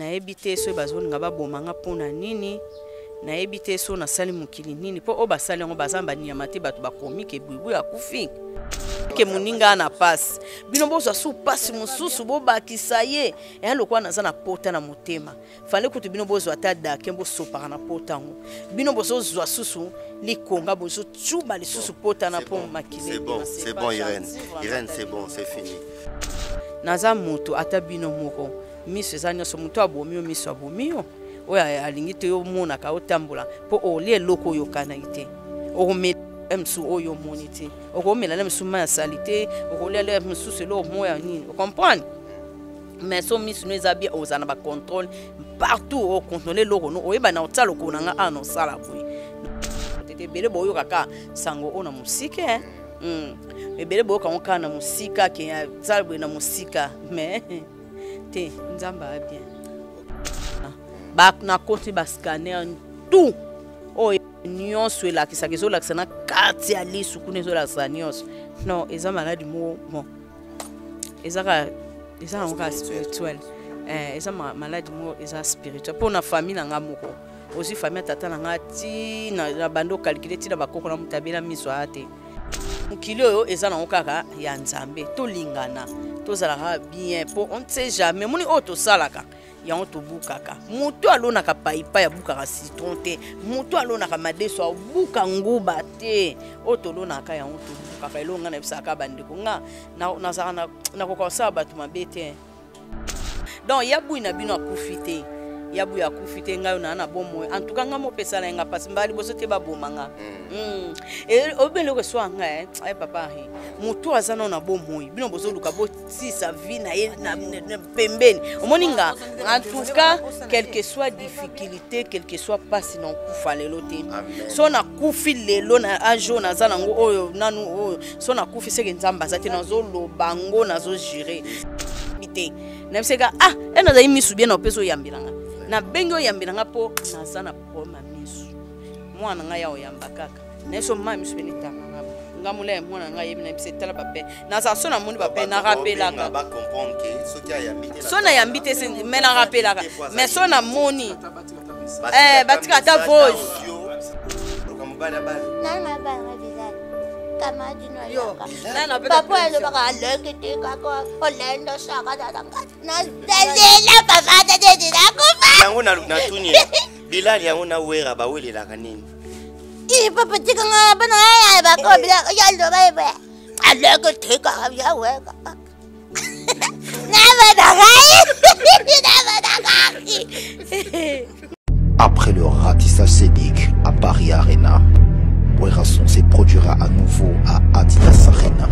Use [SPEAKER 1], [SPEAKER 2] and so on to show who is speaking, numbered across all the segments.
[SPEAKER 1] Nayebi te soki bazolinga baboma nga mpo na nini, nayebi te soki nasali mokili nini, mpo oyo basali yango baza banyama te, bato bakomi ke buibui akufi ke moninga na pasi, bino bozwa su pasi mosusu bobakisa ye eya lokola naza na pota na motema. Fale kutu bino bozwa ata dakin bosopaka na pota yango, bino bozozwa susu likonga bozotuba lisusu pota na mpo makili.
[SPEAKER 2] C'est bon, c'est bon Irène, Irène c'est bon, c'est fini.
[SPEAKER 1] Naza moto ata bino moko miso eza nyonso, moto abomi yo miso abomi yo, oyo alingi te yo omonaka otambola mpo olia eloko oyo okanaki te, okomela mosusu oyo omoni te, okomela na mosusu mai ya sali te, okolia lia mosusu eloko moko ya nini, ocomprendre? Mais so miso no eza bien, ozala na bacontrôle partout, ocontrôle eloko no, oyeba na otia lokolo na nga awa na osala boye tete. Ebele boyoka kaka sango oyo na mosika, ebele boyoka yango kaka na mosika, ke sala boye na mosika, mais te, Nzambe aya bien. Nakoti bascanner tout oyo nyonso elakisaka, ezolakisa na kati ya lisu kuna, ezolakisa nyonso. Non, eza maladi moko bon, eza kaka, eza nango kaka spirituel, eza maladi moko eza spirituel. Mpo na famille na nga moko, ozwi famille ya tata na nga ti na bando okalkule ti na bakoko na moto abela miso aya te. Mokili oyo eza nango kaka ya Nzambe, tolingana, tozalaka bien, mpo on ne sait jamais. Moni oyo tosalaka yango tobukaka. Moto alonaka paipai abukaka citron te, moto alonaka madeso abuka nguba te. Oyo tolonaka yango tobukaka. Eloko ngai nayebisaka bandeko nga, nazalaka nakoka kosala bato mabe te. Donc ya bui na bino akufi te, ya bui akufi te, ngai naa na bomoi. En tout cas ngai mopesala ye nga mpasi mbala liboso te baboma nga. Oyebi eloko eswa ngai? Ay papa Henri, motu aza nao na bomoi, bino bozoluka botisa vie na ye pembeni. Omoni nga, en tout cas, quelle que soit difficulté, quelle que soit mpasi, na okufa lelo te. So nakufi lelo na age oyo naza nango oyo nanu oyo, so nakufi seke Nzambe aza te. Nazoloba ngo, nazojure te, nayebisaka ah e nazali misu bien, na opesa oyambela nga, nabengi oyambela nga mpo naza na problème ya misu. Mwana ngai ya oyamba kaka nayeso mai misu pene etanganga nga molai, mwana ngai ayebi, nayebisa etala bape nazala so namoni bape narapelaka so nayambi te, me narapelaka, mais so namoni batika ata voice.
[SPEAKER 3] Papa alobaka alenge te kaka olenda saka nazelela papa tatetenakufa
[SPEAKER 2] yango natuni Bilal yango na Wera bawelelaka nini?
[SPEAKER 3] Ih, papa tika nga bana ya bakobila ya loba ebe alenge te kaka ya weka
[SPEAKER 4] Après le ratissage scénique à Paris Arena, Werrason se produira à nouveau à Adidas Arena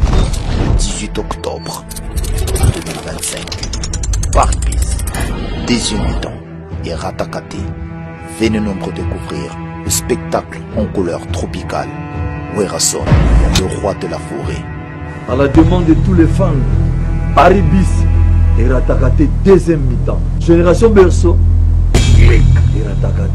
[SPEAKER 4] le 18 octobre 2025. Paris Bis, Deuxième et Ratakate. Venez nombreux découvrir le spectacle en couleur tropicale. Werrason, le roi de la forêt.
[SPEAKER 5] À la demande de tous les fans, Paris Bis et Ratakate deuxième mi-temps. Génération Berceau, et Ratakate.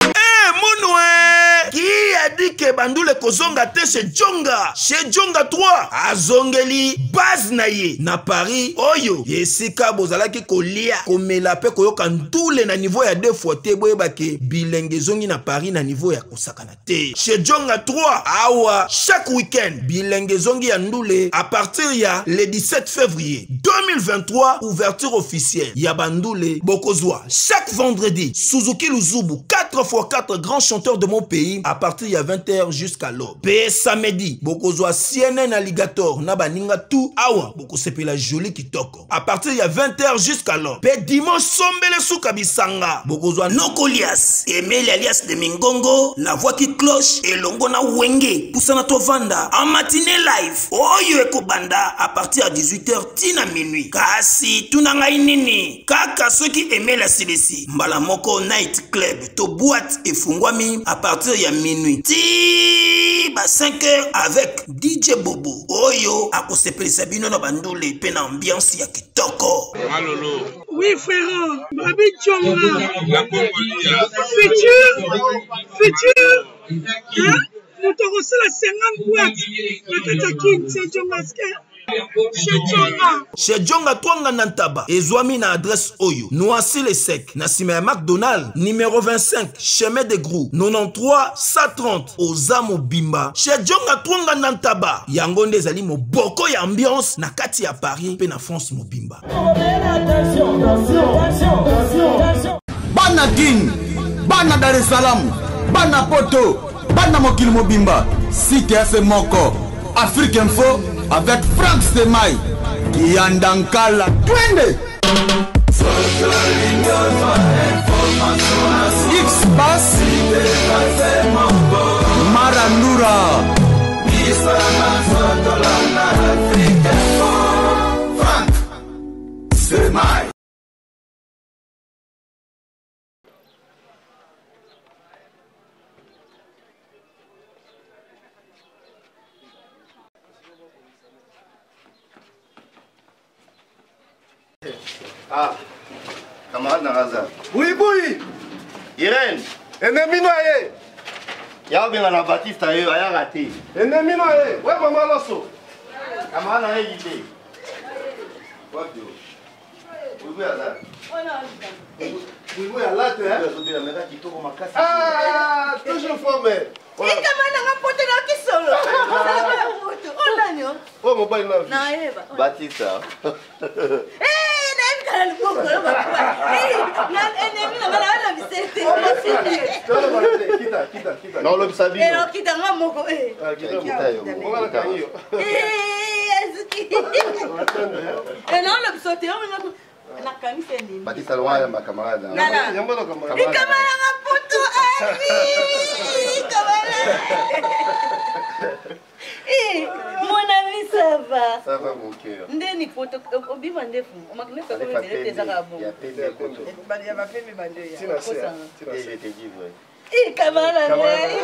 [SPEAKER 6] Eh, Munwe! Qui a dit que Bandule kozonga te chez Djonga? Chez Djonga 3 azongeli base na ye na Paris oyo esika bozalaki kolia, komela pe koyoka ndule na niveau ya 2 fois te. Boyeba ke bilenge ezongi na Paris na niveau ya kosakana te. Chez Djonga 3 awa chaque week-end bilenge ezongi ya ndule à partir ya le 17 février 2023, ouverture officielle ya bandule. Bokozwa chaque vendredi Suzuki Luzubu 4x4 grand chanteur de mon pays à partir ya 20h jusqu'à l'aube. Pe samedi bokozwa CNN Alligator na baninga tout awa, bokosepela joli kitoko à partir ya 20h jusqu'à l'aube. Pe dimanche sombele suka bisanga bokozwa
[SPEAKER 7] Nokolias Emeli alias de Mingongo la voix qui cloche elongo na Wenge pusana tovanda en matinée live oyo ekobanda à partir ya 18h ti na minuit. Kasi tuna ngai nini kaka soki Emeli asilisi mbala moko night club to boîte efungwami à partir ya minuit ti ba 5h avec DJ Bobo oyo akosepelisa bino na bandule pe na ambiance ya kitoko.
[SPEAKER 8] Malolo.
[SPEAKER 9] Oui frère, Babi Djonga. Futur, futur. Hein? Moto akosala 50 boîte na kati ya Kin, c'est Djonga. Chez Djonga.
[SPEAKER 6] Chez Djonga Twanga na Ntaba ezwami na adresse oyo Noisy le Sec na nsima ya McDonald numéro 25 chemin de Grou 93 130 oza mobimba. Chez Djonga Twanga na Ntaba yango nde ezali moboko ya ambiance na kati ya Paris mpe na France mobimba.
[SPEAKER 8] Bana Kin, bana Dar es Salaam, bana Poto, bana mokili mobimba, site ya se moko, Afrique Info avec Franck Stemay, Kiyanda Nkala, twende! X-Bass, Marandura. Semai.
[SPEAKER 2] Ah, camarade na Gaza.
[SPEAKER 10] Oui, oui.
[SPEAKER 2] Irène.
[SPEAKER 10] Ennemi na ye.
[SPEAKER 2] Ya obenga na Baptiste ayo ayaka te.
[SPEAKER 10] Ennemi na ye. We mama loso.
[SPEAKER 2] Camarade na ye te. Wapi yo? Buibu aza.
[SPEAKER 10] Buibu alate hein.
[SPEAKER 2] Azobela meka kitoko makasi.
[SPEAKER 10] Ah, toujours formé.
[SPEAKER 3] Ikamana nga poto na kisolo. Onani yo.
[SPEAKER 10] Oh mobali na vie.
[SPEAKER 3] Nayeba.
[SPEAKER 2] Baptiste.
[SPEAKER 3] Eh, nayebi kala liboko lo bakuba. Eh, na ennemi na nga na wana bisete.
[SPEAKER 10] Kita, kita, kita.
[SPEAKER 2] Na olobisa bino.
[SPEAKER 3] Eh, okita nga moko eh.
[SPEAKER 2] Kita yo.
[SPEAKER 10] Mobali kangi yo.
[SPEAKER 3] Eh, azuki. Eh, na olobisa te, omenga nakanisi ennemi.
[SPEAKER 2] Baptiste alonga ya macamarade.
[SPEAKER 3] Nana.
[SPEAKER 10] Yango na camarade.
[SPEAKER 3] Ikamana nga poto Henri. Ikamana. Eh, mon ami, ça va.
[SPEAKER 2] Ça va mon cœur.
[SPEAKER 1] Ndeni poto obima ndefu omakinesa komi nzela te ezaka bongo.
[SPEAKER 2] Ya pembe koto.
[SPEAKER 9] Ya bapembe bande ya.
[SPEAKER 10] Tina se. Tina
[SPEAKER 2] Et
[SPEAKER 10] se.
[SPEAKER 2] je te dis vrai.
[SPEAKER 3] Eh, kamala ngai.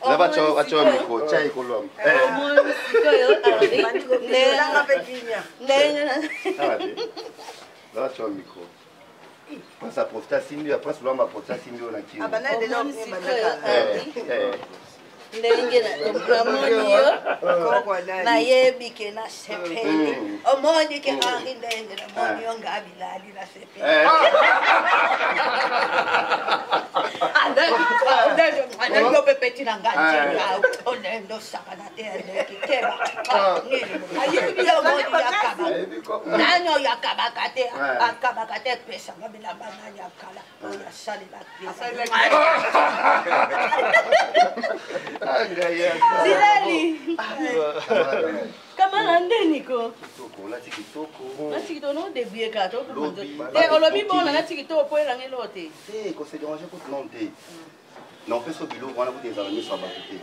[SPEAKER 2] Là va tu tu micro, tiens écolo. Eh.
[SPEAKER 1] Omoni sikoyo Henri
[SPEAKER 9] Ndelanga mpe kimia.
[SPEAKER 1] ndenge
[SPEAKER 2] Ah Là va tu micro. Prince a profité simbi, après Soulamba a profité simbi on a qui.
[SPEAKER 9] Abanda deja
[SPEAKER 1] omoni
[SPEAKER 9] okimba
[SPEAKER 1] sikoyo
[SPEAKER 9] ndakala.
[SPEAKER 1] Henri
[SPEAKER 2] Eh.
[SPEAKER 3] ndenge namoni yo
[SPEAKER 9] Koko nani.
[SPEAKER 3] nayebi ke nasepeli omoni ke Henri ndenge namoni yo nga bilali nasepeli
[SPEAKER 2] Eh.
[SPEAKER 3] yo mpe peti na nga ntinga osakana te aleki keba nini omoni yakaba nani oyo akabaka te akabaka te epesanga bilamba nani akala oyo asalela
[SPEAKER 1] bilali kamala ndeni ko
[SPEAKER 2] Kitoko, olati kitoko.
[SPEAKER 1] nati kitoko nodebrie kaka
[SPEAKER 2] Lobi.
[SPEAKER 1] te olobi bona nati kitoko po elanga eloko te
[SPEAKER 2] Te ko se déranger kutu nano te. Na opesa biloko wana kutu ezala miso ya bato te.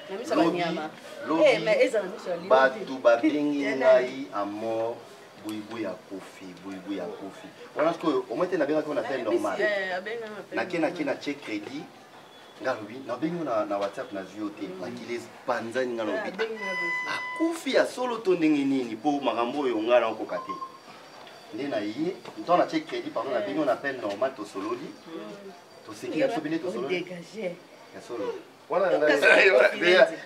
[SPEAKER 1] na miso ya banyama
[SPEAKER 2] Lobi,
[SPEAKER 1] Eh, mais ezala miso ya lilo te
[SPEAKER 2] bato babengi ngai amor buibui ya kofi buibui ya kofi wana sikoyo omoi te nabengaki na appel normal
[SPEAKER 1] Eh, abenganga pe.
[SPEAKER 2] nake nake na che crédit nga alobi nabengi yo na whatsapp nazwi yo te makili epanzani nga lobi
[SPEAKER 1] Abenganga pe.
[SPEAKER 2] akufi ya solo to ndenge nini mpo makambo oyo ngai naokoka te nde na ye ntango natie crédit pardon nabengi yo na appel normal tosololi toseki na biso bine tosololi
[SPEAKER 1] Odégage.
[SPEAKER 2] ya solo
[SPEAKER 10] Wana ngai.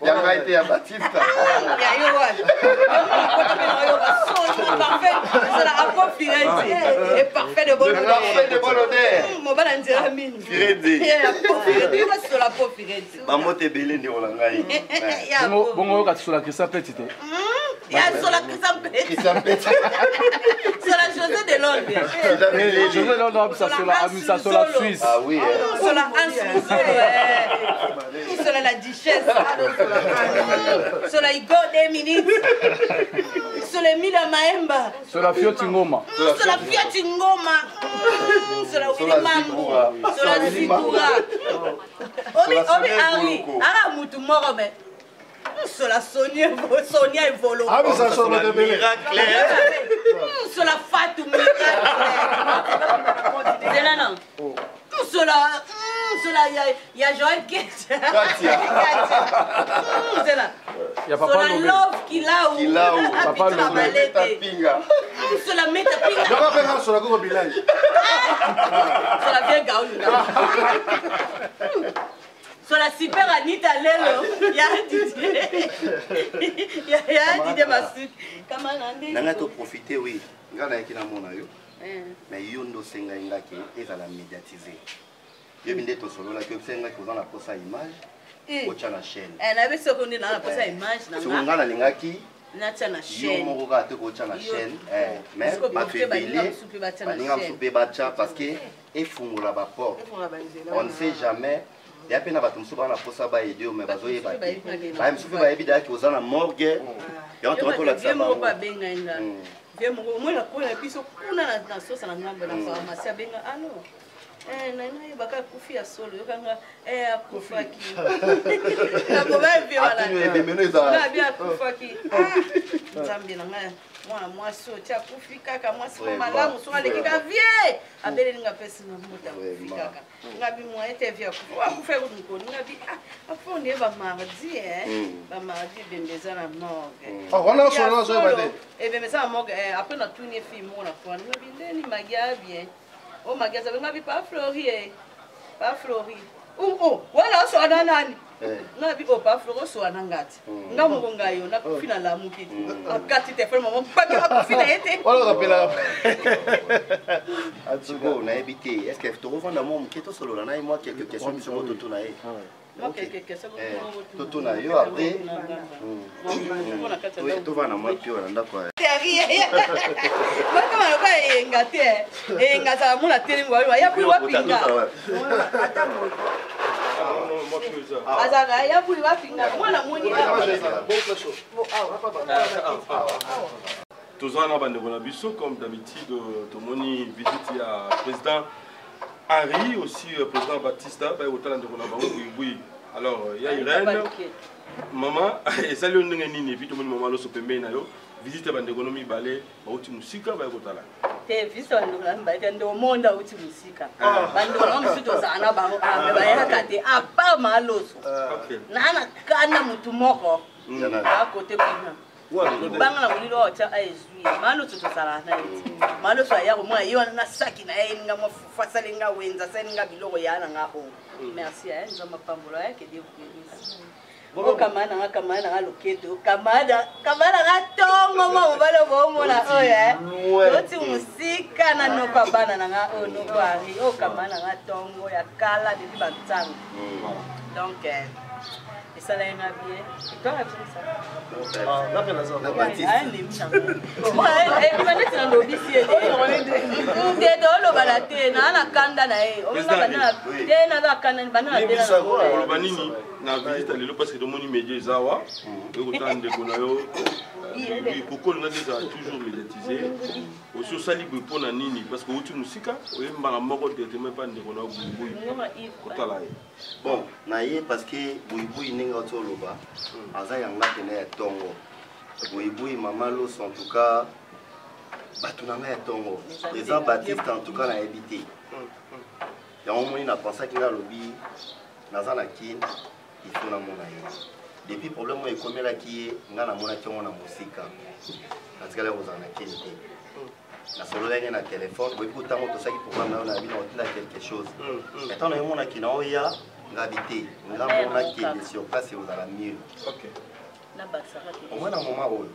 [SPEAKER 2] ya ngai te ya batiste
[SPEAKER 1] Ya yo wana. Poto pe na oyoka solo parfait. Ezala apo firenze. Et parfait de bonne odeur.
[SPEAKER 2] Parfait de bonne odeur.
[SPEAKER 1] Mobala nzela minu.
[SPEAKER 2] Firenze.
[SPEAKER 1] Yeah, apo firenze. Yoka solo apo firenze.
[SPEAKER 2] bambote ebele ndeko na ngai
[SPEAKER 1] Ya
[SPEAKER 11] Bongo bongo oyoka sola Christian Peti te.
[SPEAKER 1] Ya sola Christian Peti.
[SPEAKER 2] Christian Peti.
[SPEAKER 1] Sola José de Londres.
[SPEAKER 11] José Londres amisa sola amisa sola Suisse.
[SPEAKER 2] Ah oui.
[SPEAKER 1] Sola Hans Luzolo. eh. Sola la duchesse. Sola Igor deux minutes. Sola Emilia Maemba.
[SPEAKER 11] Sola Fioti Ngoma.
[SPEAKER 1] Sola Fiati Ngoma. Sola Willy
[SPEAKER 2] Sola
[SPEAKER 1] Mambu.
[SPEAKER 2] Zigura.
[SPEAKER 1] Sola Zigura. Obi
[SPEAKER 2] Sola
[SPEAKER 1] obi
[SPEAKER 2] Sonia
[SPEAKER 1] Henri.
[SPEAKER 2] Evoloko.
[SPEAKER 1] Ara mutu moko me. Sola Sonia Sonia Evolo.
[SPEAKER 10] Abisa solo de bele.
[SPEAKER 2] Miracle.
[SPEAKER 1] Sola Fatou Miracle. Zela non. Sola Sola ya ya Joël Ketch.
[SPEAKER 2] Katia.
[SPEAKER 1] Zela.
[SPEAKER 11] Ya papa
[SPEAKER 1] Sola
[SPEAKER 11] Lomé.
[SPEAKER 1] Love Kilau.
[SPEAKER 2] Kilau.
[SPEAKER 11] Papa
[SPEAKER 1] Papa
[SPEAKER 11] Lomé.
[SPEAKER 2] Pinga.
[SPEAKER 1] Sola Meta Pinga.
[SPEAKER 10] Yango abenga sola koko bilali.
[SPEAKER 1] Sola Vieux Gaoulou. Sola super Anita lelo ya Didier. Ya ya Didier Masuki. Kama na nde.
[SPEAKER 2] Nanga to profiter oui. Nga na yaki na mona yo. Mais yo ndo senga nga ke ezala médiatiser. Yo binde to solola ke senga ke oza na posa image. Ocha na chaîne.
[SPEAKER 1] Eh na biso ko nde na posa image na
[SPEAKER 2] nga. Nga nalingaki
[SPEAKER 1] natia na chaîne.
[SPEAKER 2] Yo moko kaka te kotia na chaîne. Eh mais bato ebele baninga mosusu mpe batia parce que efungola ba porte. On ne sait jamais. Ya mpe na bato mosusu baa na mposa baede yo me bazoyeba te baye mosusu mpe bayebi dayaki oza na morgue yango toka tolakisa bango
[SPEAKER 1] abengai nga vie moko omoi nakola biso kuna na sosa na ngambo na pharmacie abenga alo nayebaka akufi ya solo yokanga akufaki nakoma vie wana akufaki nzambe na ngai mwana mwasi oyo ti akufi kaka mwasi mo malamu soki aleki ka vie abeleli nga pesi na moto akufi kaka nga bi moyen te vie akufi oyo akufa ekuti mokoni nga bi ah akufa onde ba mardi eh ba mardi ebembe eza na morgue
[SPEAKER 10] wana solo nazoyeba te
[SPEAKER 1] ebembe eza na morgue après natuni ye fille moko na kwana nga bi ndeni magi a bien o magi azabe nga bi pa flori eh pa flori o wana oswana nani nga bi o pa flori oswana nga te nga moko ngai yo nakufi nalamuki te akati telefone mama mpaki akufi na ye te
[SPEAKER 10] wana okapelaka
[SPEAKER 2] sikoyo nayebi te est ce que tokovanda mwa moke tosolola na ye mwa quelque question biso moko totuna ye totuna yo après tovanda mwa pio na ndako
[SPEAKER 1] bakama lokola eyenga te eyenga azala mona telemi ya bui wapinga azalaka ya bui wapinga mwana moni
[SPEAKER 12] toza na bandeko na biso comme d'habitude tomoni visite ya président Henri aussi président Baptiste baye kotala ndeko na bango buibui alors ya Irène mama esali yo ndenge nini epi tomoni mama loso pembeni na yo visite ya bandeko no mibale bauti mosika baye kotala
[SPEAKER 1] te visite ya bandeko na mibale te ndeko monde auti mosika bandeko na mosusu tozala na bango me bayaka te apart maloso naa na kanda motu moko akote kuna libanga na molilo oyo atya aezwi ye maloso tozalaka na ye te maloso aya komona ye wana na saki na ye elinga mwa fufu asali nga wenza asali nga biloko ya na nga oyo merci aye nzambe apambola aye que Dieu vous bénisse o kamada nanga kamada nanga loketo kamada kamada nanga tongo mwa mobali oyo boomona oyo oti mosika na noko ya bana nanga oyo noko ari oyo kamada nanga tongo ya kala depuis bantango donc esalaki nga bien etwaka biso ebima neti nalobisi ye te tolobana te naa na kanda na ye te naza kanda banda na
[SPEAKER 12] oloba nini na visite lelo parce que tomoni media eza awa ekotala ndeko na yo pourquoi olinga nde ezala toujours médiatise osi osali boye mpo na nini parce que outi mosika oye mbala moko directement epa ndeko na yo buibui kotala ye
[SPEAKER 2] bon na ye parce que buibui ndenge auti oloba aza yanga pene ya ntongo buibui mama loso en tout cas bato na ngai ya ntongo président Baptiste en tout cas nayebi te yango omoni na pensaki ngai alobi naza na Kin il faut namona ye depuis problème oyo ekomelaki ye ngai namonaki yango na mosika natikali ya kozala na Kin te nasololaki ye na telefone boyebi ko ntango tosalaki programme na yo na bino otinda quelque chose mais ntango nayomonaki na oya ngabi te nga mona kende sur place ekozala mieux omoi na moment oyo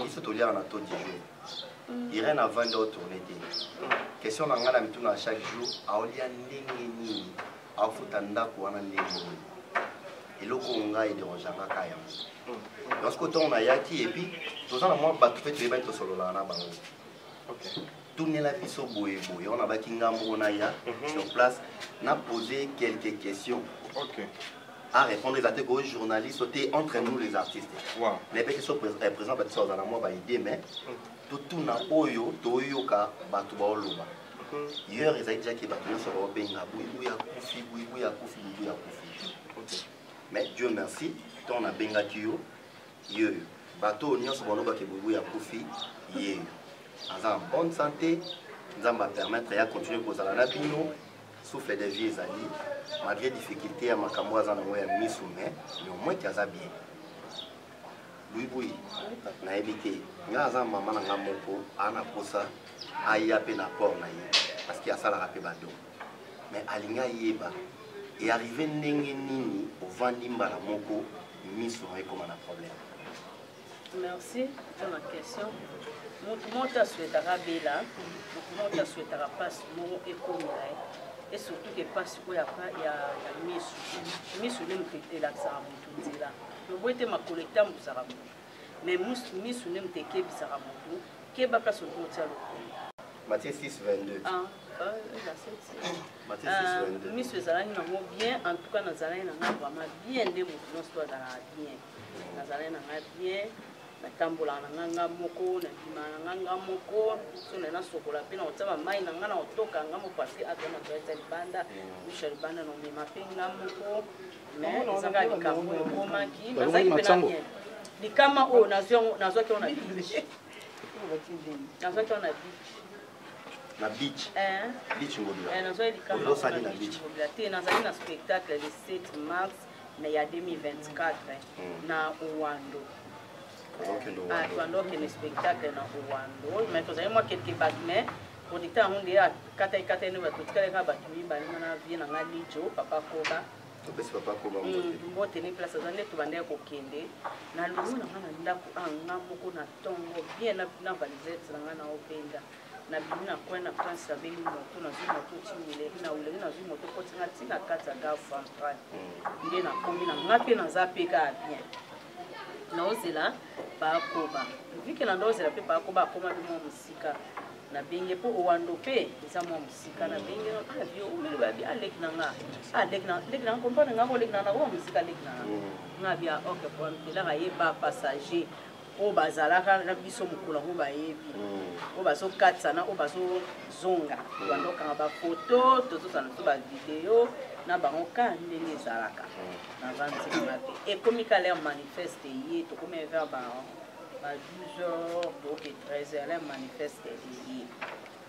[SPEAKER 2] biso toliaka na taux du jour Irène avandi aotourne te question na ngai na mituna ya chaque jour aolia ndenge nini aofuta ndako wana ndenge nini eloko oyo ngai ederangeanga ka yango lorsque ntango nayaki epuis toza na mwa bato mpe toyebani tosololaka na bango tunela biso boye boye wana baki nga moko naya sur place na poser quelques questions à répondre eza te koyo journaliste te entre nous les artistes nayebaki so président Baptiste azala na mwa baidée mais totuna oyo toyoka bato baoloba hier ezali déjà ke bato nyonso baobenga buibui akufi buibui akufi buibui akufi mais Dieu merci ntango nabengaki yo yeyo bato oyo nyonso balobaki buibui akufi yeyo aza en bonne santé nzambe apermettre ya continue kozala na bino souffle de vie ezali malgré difficulté ya makambo aza nango ya miso mais néanmoins ti aza bien buibui nayebi te ngai aza mama na ngai moko aa na posa aya mpe na port na ye parce que asalaka mpe badon mais alingi ayeba Earrive ndenge nini ovandi mbala moko miso na yo ekoma na problème?
[SPEAKER 1] Merci mpona question. Motu moko te asouhaitaka abela, motu moko te asouhaitaka mpasi moko ekomela ye, et surtout ke mpasi oyo ya misu. Misu nde moto elakisaka motu nzela. Lobo ete makolo etambusaka motu, mais misu nde moto ekebisaka motu keba place olingi otia lokolo.
[SPEAKER 2] Matthieu 6, 22.
[SPEAKER 1] Ah,
[SPEAKER 2] Matthieu 6, 22.
[SPEAKER 1] Misu ezalaki nango bien, en tout cas nazalaki na nga vraiment bien, nde motu nyonso to azalaka bien. Nazalaki na nga bien, natambolaka na nga nga moko, nabimaka na nga nga moko, so naye nasokola mpe na kotia bamai na nga na kotoka nga moko, parce que aza na toilette ya libanda, douche ya libanda, na omema mpe nga moko. Mais ezaka likambo oyo ekomaki, nazalaki mpe na bien. Likama oyo nazwaki yango na beach. Nazwaki yango na beach.
[SPEAKER 2] Na beach? Beach Ngobila.
[SPEAKER 1] Nazwaki likama
[SPEAKER 2] Ozosali na beach?
[SPEAKER 1] Ngobila te, nazalaki na spectacle le 7 mars na ya 2024 na Owando. Tobanda okende spectacle na Owando, mais tozali mwa quelque bato, mais producteur yango nde akataki kataki nde bato totikali kaka bato mibale, nga na vie na nga Lijo, papa Koba.
[SPEAKER 2] Topesi papa Koba mbote.
[SPEAKER 1] Mbote ni place aza nde tobandaki kokende. Na longo na nga na ndako a nga moko na ntongo bien na valisette na nga na obenda. Nabimi na coin na Prince, nabengi moto, nazwi moto ti Wileri, na Wileri nazwi moto koti nga ti na kati ya gare centrale. Nde nakomi na nga mpe naza mpe kaka bien. Naozela bakoba. Vu que na ndozela mpe bakoba akoma mpe mwa mosika. Nabenge mpo Owando mpe eza mwa mosika, nabenge ah vieux omeli babi ah leki na nga. Ah leki na leki na comprendre nga ko leki na nga ko mosika leki na nga. Nga bia ok problème te laka ye ba passager oyo bazalaka na biso mokolo yango bayebi oyo bazokatisa na oyo bazozonga, banda okanga bafoto, tozozala biso bavideo na bango ka ndenge ezalaka. Navandi nga mpe ekomi ka l'heure manifeste ye, tokomi vers ba 12 heures toke 13 heures, l'heure manifeste eye.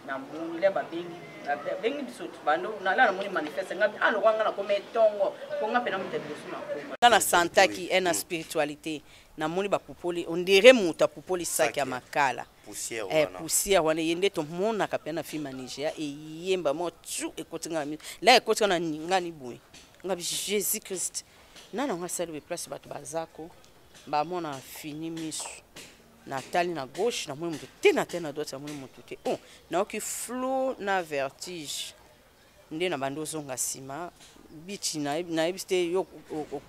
[SPEAKER 1] Namoni le babengi biso bando nala namoni manifeste nga ah lokwa nga nakomi etongo po nga mpe na moto ya liboso nakoma. Nga na santaki na spiritualité, namoni bapupoli, on dirait moto apupoli saki ya makala, poussière wana ye nde tomonaka mpe na film ya Nigeria eyemba mo tu ekoti nga na miso la ekoti nga na ngani boye nga bi Jésus Christ nana nga asali boye place bato bazako bamona fini miso. Natali na gauche namoni moto te, natali na droite namoni moto te. Oh, nayoki flou na vertige nde na bandi ozonga nsima bichi nayebisi te yo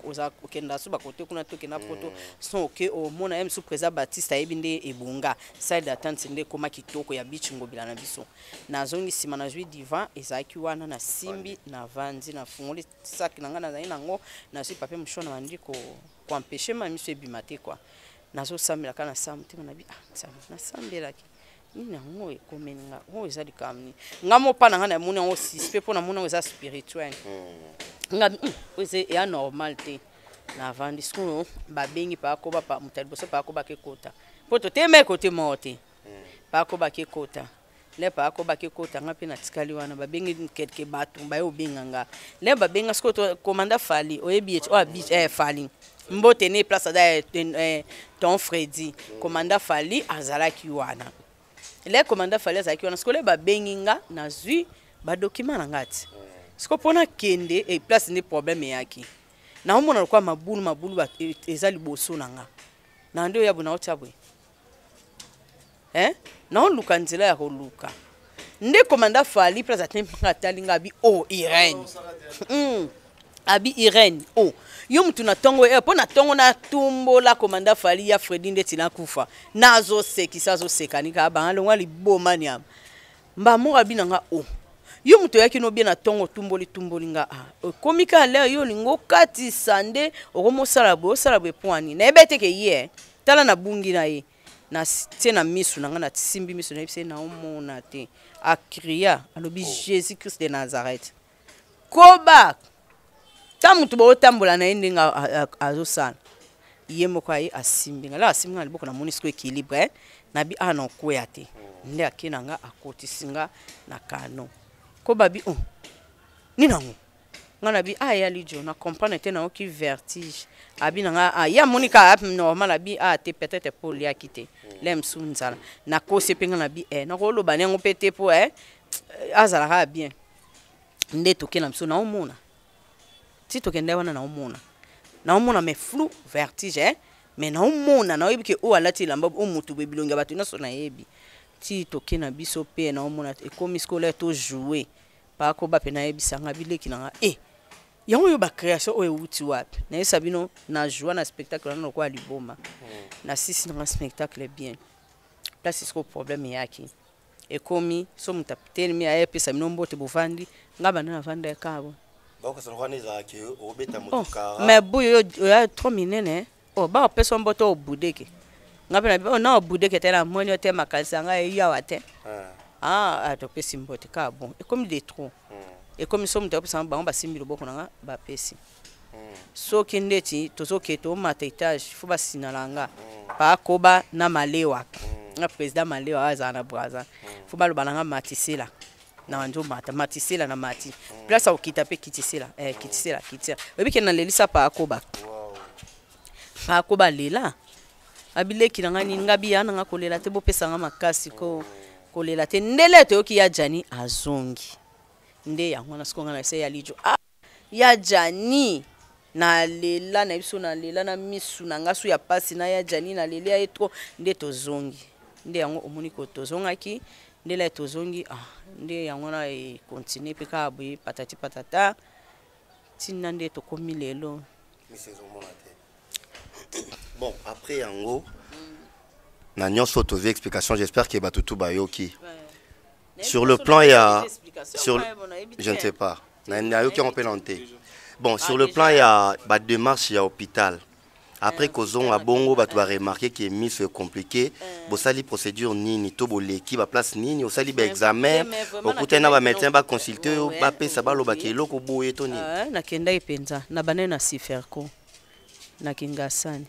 [SPEAKER 1] oza okenda so bakote kuna tokenda poto son oke omona ye mosusu président Baptiste ayebi nde ebonga salle d'attente nde ekoma kitoko ya bichi Ngobila na biso. Nazongi nsima nazwi divan ezalaki wana, nasimbi navandi, nafungoli sac na ngai nazali nango, nazwi papier mouchoir na bandi koempêche ma miso ebima te quoi. Nazosambela kaka na sa motema na bi ah Nzambe nasambelaki nini yango ekomeli nga oyo eza likambo nini nga mopa na nga namoni yango suspect mpo namoni yango eza spirituel nga oyo eza eya normal te. Navandi sikoyo babengi pakoba pa moto ya liboso pakoba kekota mpo totema ekote moko te pakoba kekota le pakoba kekota nga mpe natikali wana babengi quelque bato baye obenga nga le babenga sikoyo komanda Fali oyebi eti oyo abi Fali mbote ne place aza ton Freddy komanda Fali azalaki wana le komanda Fali azalaki wana sikoyo le babengi nga nazwi badokima na nga ti sikoyo mpona kende e place nde problème eyaki naomona lokola mabulu mabulu eza liboso na nga na nde oya boye naotia boye naoluka nzela ya koluka nde komanda Fali place atembanga atali nga abi oh Irène abi Irène oh yo mutu na ntongo mpo na ntongo natumbola komanda Fali ya Fredi ndeti nakufa nazosekisa azosekani kaka banga longwa liboma niama mba moko abi na nga oh yo moto oyaki nobie na ntongo otumboli tumboli nga ah okomi kaka leo yo olingi okatisa nde okomosala boye osala boye mpo ani nayebi ete ke ye tala nabungi na ye na tie na misu na nga nasimbi misu nayebisi ye naomona te akria alobi Jésus Christ de Nazareth koba ta moto baotambola na ye ndenge azosala ye moko aye asimbi nga la asimbi nga na liboko namoni siko équilibre nabi awa na okweya te nde ake na nga akotisi nga na kano koba bi oh nini yango nga na bi ah ya lijo na comprendre te nayoki vertige abi na nga ah ya moni ka normal abi ah te peut-être po oliaki te le mosusu nzala nakosi mpe nga na bi eh nakoloba na yango mpe te po eh azalaka bien nde toke na biso naomona. Ti tokende wana naomona. Naomona mais flou vertige eh? Mais naomona nayebi ke oyo alati elamba oyo motu boye bilongi ya bato nyonso nayebi. Ti toke na biso pe naomona ekomi sikoyo lere to jouer. Pakoba pe nayebisa nga bileki na nga eh yango oyo ba création oyo ewuti wapi? Nayebisa bino na joua na spectacle wana lokola liboma. Na sisi na nga spectacle bien. Place sikoyo problème eyaki. Ekomi so moto atelemi aye apesa bino mbote bovandi nga banda navanda ya kabo. Oh, mais buyo yo oya trop minene oh ba opesa mbote obudeke nga mpe na oh, na obudeke te na moni yo te makanisi ya ngai eyawa te ah, ah topesi mbote kaka bon ekomi de trop ekomi so moto apesa bango basimbi loboko na nga bapesi soki ndeti tozokende tomata etage fo basinala nga pakoba na malewa nga président malewa azala na braza fo baloba na nga matisela na nzo mata matisela na mati place akokita mpe kitisela eh, kitisela kitisela oyebi ke nalelisa pakoba pakoba lela abileki na ngai nini nga biya na nga kolela te bopesa nga makasi ko kolela te ndele toyoki ya jani azongi nde yango wana sikoyo nga na se ya lijo ah ya Gianni na lela na biso na lela na misu na nga su ya pasi na ya Gianni na lelia ye trop nde tozongi nde yango omoni ko tozongaki nde la tozongi ah nde yango na e continuer pe kaka boye patati patata tina nde tokomi lelo
[SPEAKER 2] bon après yango na nyonso tozwi explication j'espère que bato tu bayoki sur le plan ya sur je ne sais pas nayoki yango mpe nano te bon sur le plan ya badémarche ya hôpital après kozonga bongo bato baremarke ke miso ecomplike bosali procédure nini to boleki baplace nini osali baexamen okutani na bamédecin baconsulte yo bapesa balobaka eloko boye to nini
[SPEAKER 1] nakendaki mpenza na bandaki na siferco na kingasani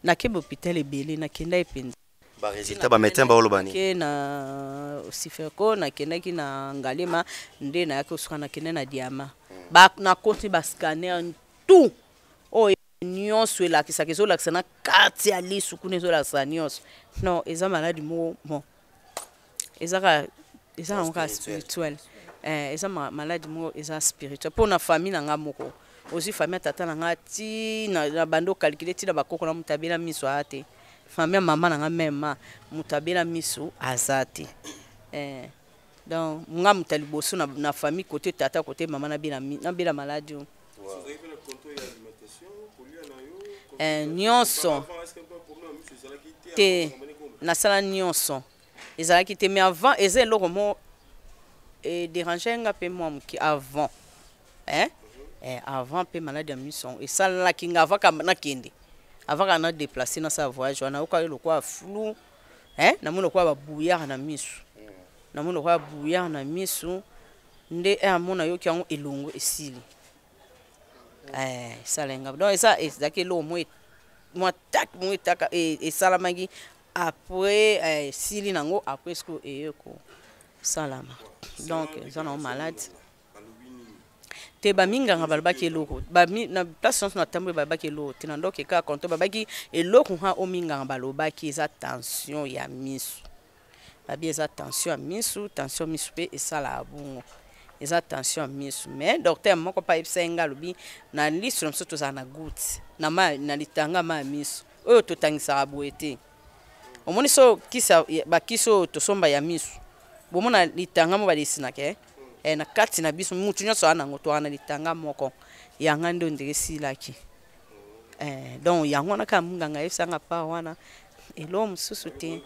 [SPEAKER 1] nakeba hôpital ebele nakendaki mpenza
[SPEAKER 2] ba résultat ba médecin baoloba nini
[SPEAKER 1] ke na siferco nakendaki na ngalema nde nayaki kosuka nakende na diama ba nakoti ba scanner tout oyo nyonso elakisaka ezolakisa na kati ya lisu kuna ezolakisa nyonso non eza maladi moko bon eza kaka eza nango kaka spirituel eh, eza maladi moko eza spirituel mpo na famille na nga moko ozwi famille ya tata na nga ti na bandi okalkile ti na bakoko na moto abela miso aya te famille ya mama na nga meme moto abela miso aza te eh, donc nga moto ya liboso na, na famille kote tata kote mama nabela, nabela maladi oyo eh, nyonso te nasala nyonso ezalaki te mais avant eza eloko moko ederange nga mpe mwa moke avant eh? Eh, avant mpe maladi ya miso esalaki nga avant ka nakende avant kaka na déplace nasala voyage wana okaki lokola flou eh? namoni lokola babuyaka na miso namoni lokola buyaka na miso nde eh, amona yoki yango elongo esili eh, esala nga donc eza ezalaki eloko moko mwa tak moko etaka esalamaki après eh, esili nango après sikoyo eye kosalama donc eza nango malade te baminganga balobaki eloko na place nyonso natamboli balobaki eloko te na ndoki kaka konto babaki eloko ha o minganga balobaki eza tension ya miso babi eza tension ya miso tension miso mpe esalaka bongo eza tension ya miso mais docteur moko mpe ayebisa ye nga alobi na liso na biso tozala na goutte na ma na litanga ma ya miso oyo totangisaka boye te omoni so kisa bakisi oyo tosomba ya miso bomona litanga mo badesinaka eh? eh, na kati na biso mutu nyonso aa nango toaka na litanga moko yanga nde ondenge esilaki eh, donc yango wana kaka munganga ayebisanga pa wana eloko mosusu te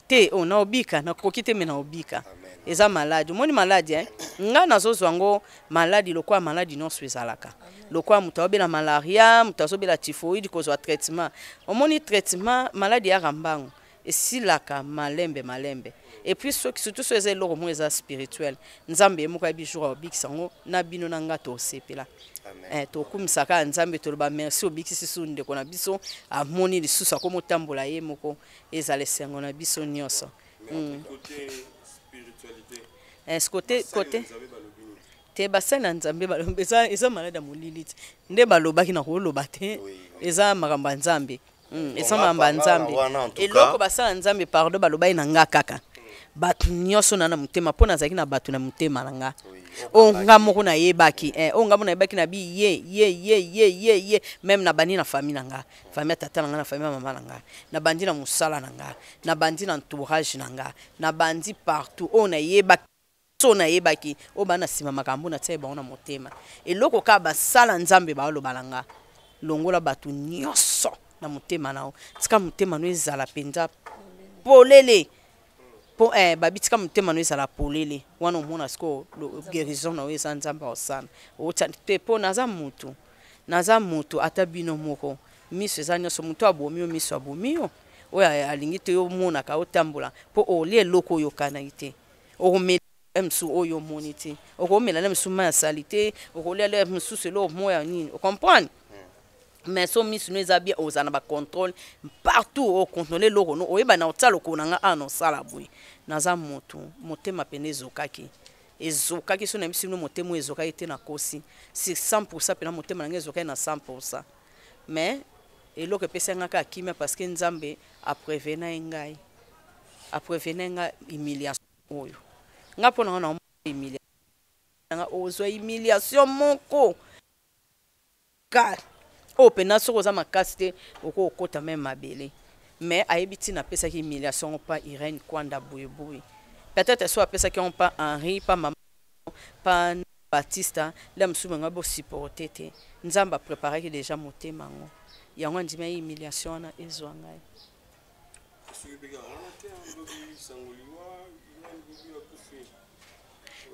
[SPEAKER 1] te oh, naobika nakoki te me naobika eza maladi omoni maladi eh? ngai nazozwa yango maladi lokola maladi nyonso ezalaka lokola moto azobela malaria moto azobela typhoïde kozwa traitement omoni traitement maladi yaka mbango esilaka malembe malembe et puis soki surtout soki eza eloko moko eza spirituel nzambe ye moko ayebi jour akobikisa yango na bino na nga tosepela eh, tokumisa kaka nzambe toloba merci obikisi su ndeko na biso amoni lisusu akomotambola ye moko ezala esengo na biso nyonso mm. eh, kote kote te basali na nzambe eza, eza maladi ya molili te nde balobaki na koloba te eza makambo ya nzambe eza makambo ya nzambe eloko basala nzambe pardon balobaki na nga kaka bato nyonso na na motema mpo nazalaki na bato na motema na nga. Oyo nga moko nayebaki, eh, oyo nga moko nayebaki na bi ye ye ye ye ye ye meme nabandi na famille na nga, famille ya tata na nga na famille ya mama na nga, nabandi na mosala na nga, nabandi na entourage na nga, nabandi partout oyo nayebaki, so nayebaki oyo baa na nsima makambo natia bango na motema. Eloko kaka basala Nzambe baoloba na nga, longola bato nyonso na motema na yo, tika motema no ezala mpenza polele po eh, babi tika motema no ezala polele wana omona sikoyo guérison na yo eza Nzambe aosala otia te, mpo naza mutu, naza mutu ata bino moko miso eza nyonso, motu abomi yo miso abomi yo, oyo alingi te yo omonaka otambola mpo olia eloko oyo okanaki te, okomela mosusu oyo omoni te, okomela na mosusu mai ya salite, okolia le mosusu eloko moko ya nini, ocomprendre? Mais so miso no eza bien, ozala na bacontrôle partout, ocontrôle eloko no, oyeba na otia lokolo na nga awa na osala boye. Naza motu, motema pene ezokaki, ezokaki so nayebisi bino motema oyo ezokaki te, nakosi sur 100 mpena motema na ngai ezokaki na 100. Mais eloko epesi nga kaka kimia parce que Nzambe aprevena ye ngai, aprevena ngai humiliation oyo nga mpo na nga na humiliation nga ozwa humiliation moko kar oyo mpena soki oza makasi te okoki kokota meme mabele. Mais ayebi ntina apesaki humiliation yango pa Irène Kwanda Buibui, peut-être so apesaki yango pa Henri, pa mama, pa Batista nde mosusu bango bosupporte te. Nzambe apreparaki déjà motema yango, yango andimi aye humiliation wana ezwa ngai.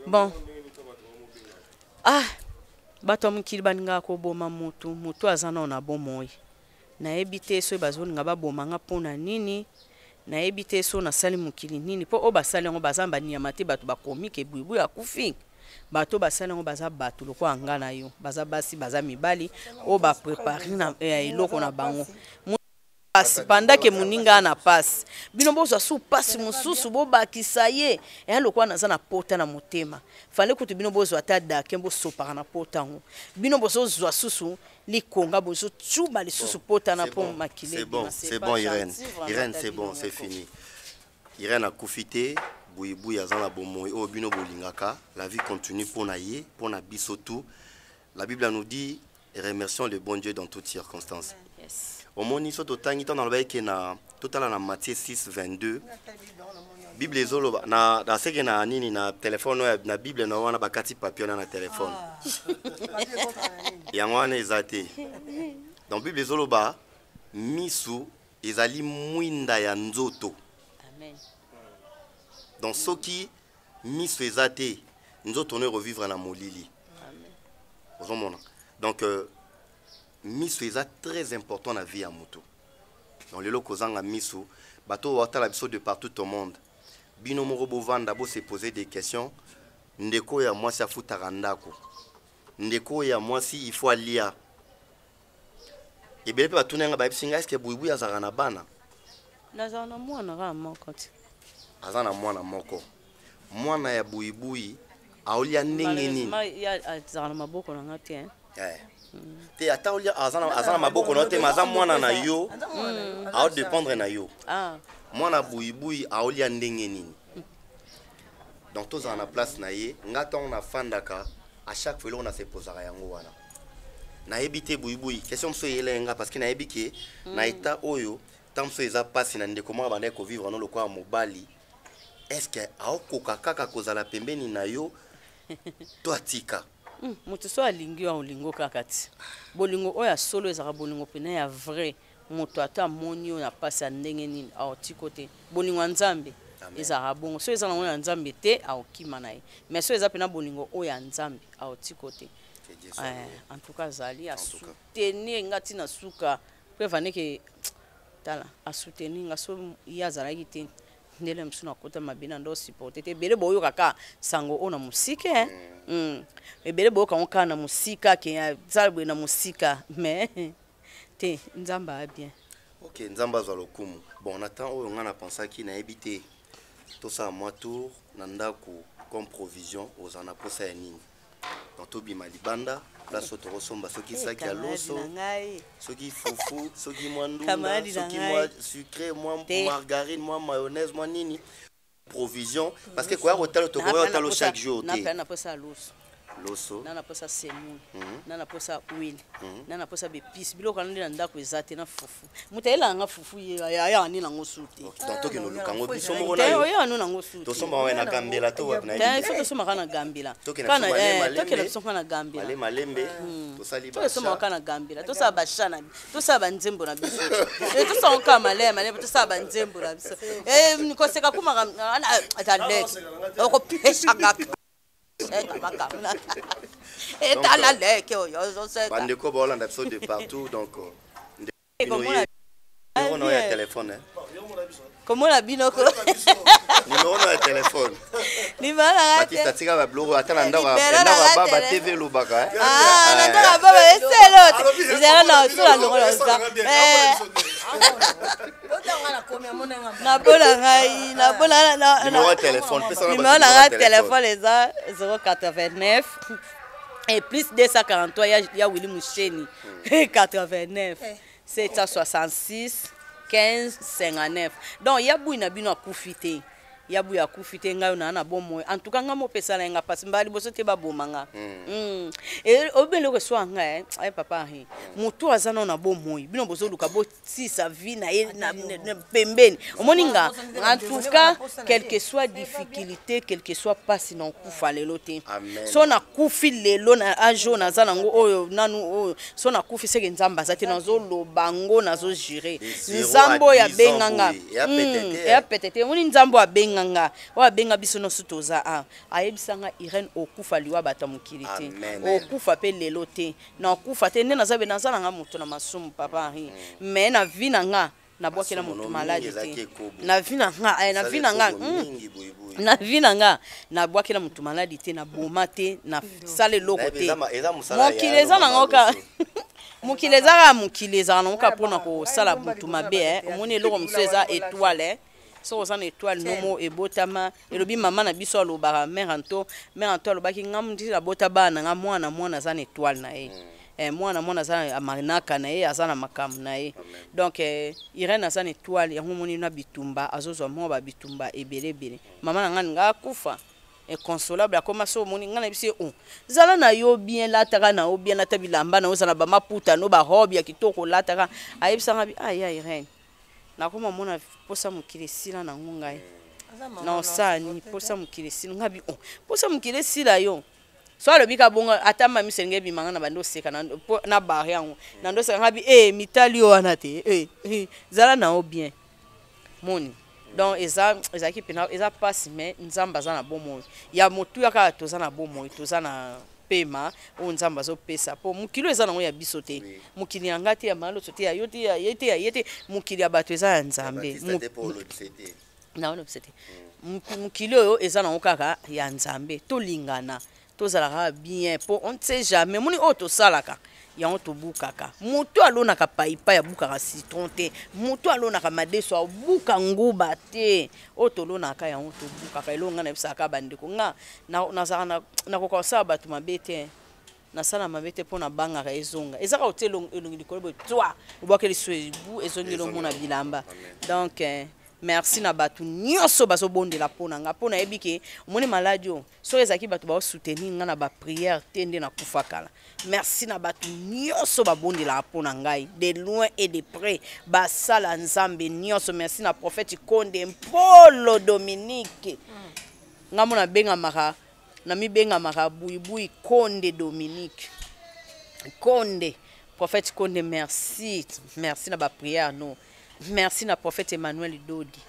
[SPEAKER 1] Bon, ah, bato ya mokili balingaka koboma motu, motu aza nao na bomoi. Nayebi te soki bazolinga baboma nga mpo na nini, nayebi te soki nasali mokili nini, mpo oyo basali yango baza banyama te, bato bakomi ke buibui akufi. Bato basali yango baza bato lokola nga na yo, baza basi, baza mibali oyo baprepare na eloko na bango pasi pendant ke moninga na pasi, bino bozwa su pasi mosusu bobakisa ye eya lokola naza na pota na motema. Fale kutu bino bozwa ata dakin bosopaka na pota yango, bino bozozwa susu likonga bozotuba lisusu pota na po makili.
[SPEAKER 2] C'est bon, c'est bon Irène, Irène, c'est bon, c'est fini. Irène akufi te, buibui aza na bomoi oyo bino bolingaka. La vie continue mpo na ye, mpo na biso tout. La Bible nous dit: remercions le bon Dieu dans toutes circonstances.
[SPEAKER 1] Yes.
[SPEAKER 2] Omoni so totangi ntango nalobaki ke na totala na Matthieu 6 22, Bible ezoloba na na seke na nini na telefone oyo na Bible na wana bakati papier wana na telefone yango wana eza te. Donc Bible ezoloba misu ezali mwinda ya nzoto.
[SPEAKER 1] Amen.
[SPEAKER 2] Donc soki miso eza te, nzoto no ekovivre na molili. Ozomona? Donc miso eza très important na vie ya moto. Donc lelo kozanga miso, bato oyo batala biso de partout au monde, bino moko bovanda bose poser des questions. Ndeko ya mwasi afutaka ndako, ndeko ya mwasi il faut alia ebele mpe batuna yanga bayebisi ngai, eske buibui azalaka na bana?
[SPEAKER 1] Nazala na mwana kaka moko te.
[SPEAKER 2] Aza na mwana moko, mwana ya buibui aolia ndenge nini?
[SPEAKER 1] Azala na maboko na nga te, hein?
[SPEAKER 2] Te, ata olia aza na maboko na yo te, ma aza mwana na yo, aodépendre na yo. Mwana buibui aolia ndenge nini? Donc tozala na place na ye. Nga ntango nafandaka, à chaque fois eloko nasepozaka yango wana, nayebi te buibui question mosusu eyela ye nga, parce que nayebi ke na état oyo ntango mosusu eza mpasi na ndeko moko abandaki kovivre no lokola mobali, est ce que aokoka kaka kozala pembeni na yo to atika?
[SPEAKER 1] Moto so alingi yo, olingo kaka ti bolingo oyo ya solo ezalaka bolingo mpena ya vrai. Moto ata amoni yo na mpasi ya ndenge nini, aotiko te. Bolingo ya Nzambe ezalaka bongo. So eza nango ya Nzambe te, aokima na ye, mais so eza mpena bolingo oyo ya Nzambe, aotiko te. En tout cas azali asoutenir nga ntina suka preuve aneke tala asoutenir nga. So ye azalaki te, ndele mosusu nakota mabe na ndo supporte te. Ebele boyoka kaka sango oyo na mosika, ebele boyoka yango kaka na mosika ke aza boye na mosika, mais te, Nzambe aya bien.
[SPEAKER 2] Ok, Nzambe azwa lokumu. Bon, na temps oyo nga napensaki, nayebi te, tosala mwa tour na ndako comme provision. Ozala na posa ya nini? Donc tobima libanda, place oyo tokosomba soki saki ya loso, soki fufu, soki mwa ndunda, soki mwa sucré, mwa margarine, mwa mayonnaise, mwa nini. provision parce que koya kotala tokoya kotala chaque jour te.
[SPEAKER 1] Na posa ya loso.
[SPEAKER 2] Loso.
[SPEAKER 1] Na posa semoule. Na na posa huile. Na na posa bepise biloko wana nde na ndako eza te na fufu. Moto ayelaka nga fufu ye ayaka nde nango su te.
[SPEAKER 2] Donc tokende oluka yango biso moko na yo.
[SPEAKER 1] Oyo ano nango su te.
[SPEAKER 2] Tosomba wana na Gambela to wapi na
[SPEAKER 1] ye. Te, faut tosomba na Gambela.
[SPEAKER 2] Tokende biso malembe.
[SPEAKER 1] Tokende biso na Gambela.
[SPEAKER 2] Malembe malembe. Tosali
[SPEAKER 1] ba. Tosomba kaka na Gambela. Tosala ba chat na tosala ba nzembo na biso. Tosala kaka malembe malembe tosala ba nzembo na biso. Eh koseka kumaka ataleke. Okopesha kaka. Etala leke oyo ozoseka.
[SPEAKER 2] Bandeko baolanda biso de partout donc numéro na ya téléphone hein.
[SPEAKER 1] Komona bino ko
[SPEAKER 2] numéro na ya téléphone.
[SPEAKER 1] Numéro na
[SPEAKER 2] Batista tika ba biloko ata na ndako ya baba TV elobaka.
[SPEAKER 1] Ah na ndako ya baba eselo. Ezala na sola longola oza. Nabola ngai nabola
[SPEAKER 2] numéro ya téléphone pesa
[SPEAKER 1] numéro na ngai téléphone eza 089 et plus 243 ya, ya Willy Musheni 89 766 15 59 donc ya bui na bino akufi te ya bui akufi te ngai na na bomoi en tout cas ngai mopesa na nga pasi mbala liboso te baboma nga oyebi eloko eswa ngai ay papa Henri motu aza nao na bomoi bino bozoluka botisa vie na ye pembeni omoni nga en tout cas quelle que soit difficulté quelle que soit pasi na okufa lelo te so nakufi lelo na age oyo naza nango oyo nanu oyo so nakufi seke nzambe aza te nazoloba ngo nazojure nzambe oyo abenga nga eya pete te omoni nzambe oyo abenga nga oyo abenga biso nyonso toza awa ayebisa nga Irène okufa liwa bato ya mokili te okufa mpe lelo te nakufa te nde naza be naza na nga moto na masumu papa Henri mais na vie na nga nabwakela moto maladi te na vie na nga na vie na nga na vie na nga nabwakela moto maladi te naboma te nasala eloko te mokili eza nango kaka mokili eza kaka mokili ezalaka nango kaka mpona kosala moto mabe omoni eloko mosusu eza étoile soki oza na étoile nomo ebotama elobi mama na biso alobaka mère Anto mère Anto alobaki nga ndi nabota bana nga mwana mwana aza na étoile na ye mwana mwana aza na manaka na ye aza na makambo na ye donc Irène aza na étoile yango omoni na bitumba azozwa mwa ba bitumba ebele ebele mama na nga nga akufa inconsolable akoma so omoni nga na biso o zala na yo bien lataka na yo bien lata bilamba na yo ozala ba maputa no ba robe ya kitoko lataka ayebisanga bi ah ya Irène nakoma mona posa mokili esila nango ngai na osala nini posa mokili esila ngai bi o posa mokili esila yo so alobi ka bongo ata mami senge ebima nga na bandi oseka na bare yango na ndo oseka ngai bi e mitali yo wana te e zala na yo bien moni donc eza ezalaki mpena eza mpasi mais nzambe aza na bomoi ya motuya kaka toza na bomoi toza na pema oyo nzambe azopesa mpo mokili oyo eza nango ya biso te mokili ya nga te ya maloso te ya yo te ya ye te ya ye te mokili ya bato eza ya nzambe naolobisa te mokili oyo eza nango kaka ya nzambe tolingana tozalaka bien mpo on ne sait jamais moni oyo tosalaka yango tobukaka moto alonaka paipai abukaka citron te moto alonaka madeso abuka nguba te oyo tolonaka yango tobukaka eloko ngai nayebisaka bandeko nga nazalaka nakoka kosala bato mabe te nasala mabe te mpo nabangaka ezonga eza kaka otie elongi likolo boye twa obwakeli so ebu ezongeli omona bilamba donc merci na bato nyonso bazobondela mpo na nga mpo nayebi ke omoni maladi oyo soki ezalaki bato baosoutenir nga na baprière te nde nakufa kala merci na bato nyonso babondelaka mpo na ngai de loin et de près basala nzambe nyonso merci na prophète Konde Mpolo Dominique nga mo nabengamaka namibengamaka buibui Konde Dominique Konde prophète Konde merci merci na baprière no merci na prophète Emmanuel Dodi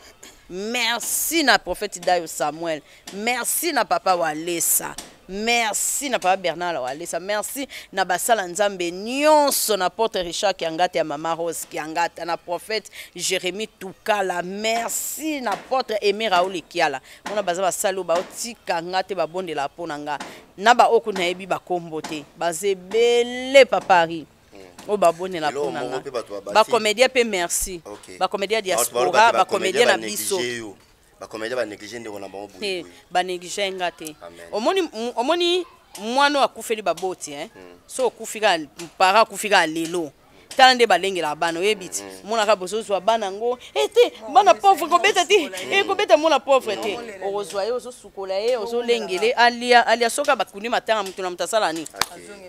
[SPEAKER 1] merci na prophète Dayo Samuel merci na papa Walesa merci na papa Bernard Walesa merci na basala nzambe nyonso na apôtre Richard Kiangata ya mama Rose Kiangata na prophète Jérémie Tukala merci na apôtre Aimé Raoul Kiala mona baza basali oyo baotika nga te babondela mpo na nga na baoyo kuna nayebi bakombo te baza ebele papa Henri oyo babonela mpo na nga bacomédien mpe merci bacomédien ya diaspora bacomédien na biso
[SPEAKER 2] bacomédien banéglige ndeko na bango
[SPEAKER 1] te banéglige nga te omoni omoni mwana oyo akufeli baboti so okufi kaka para akufi kaka lelo Tala nde balengelaka bana, oyebi ti. Monaka bozozwa bana yango e te, bana pauvre kobeta te, e kobeta mona pauvre te. Okozwa ye, ozosukola ye, ozolengele, alia alia. Soki bakundi matanga, moto na moto asala nini?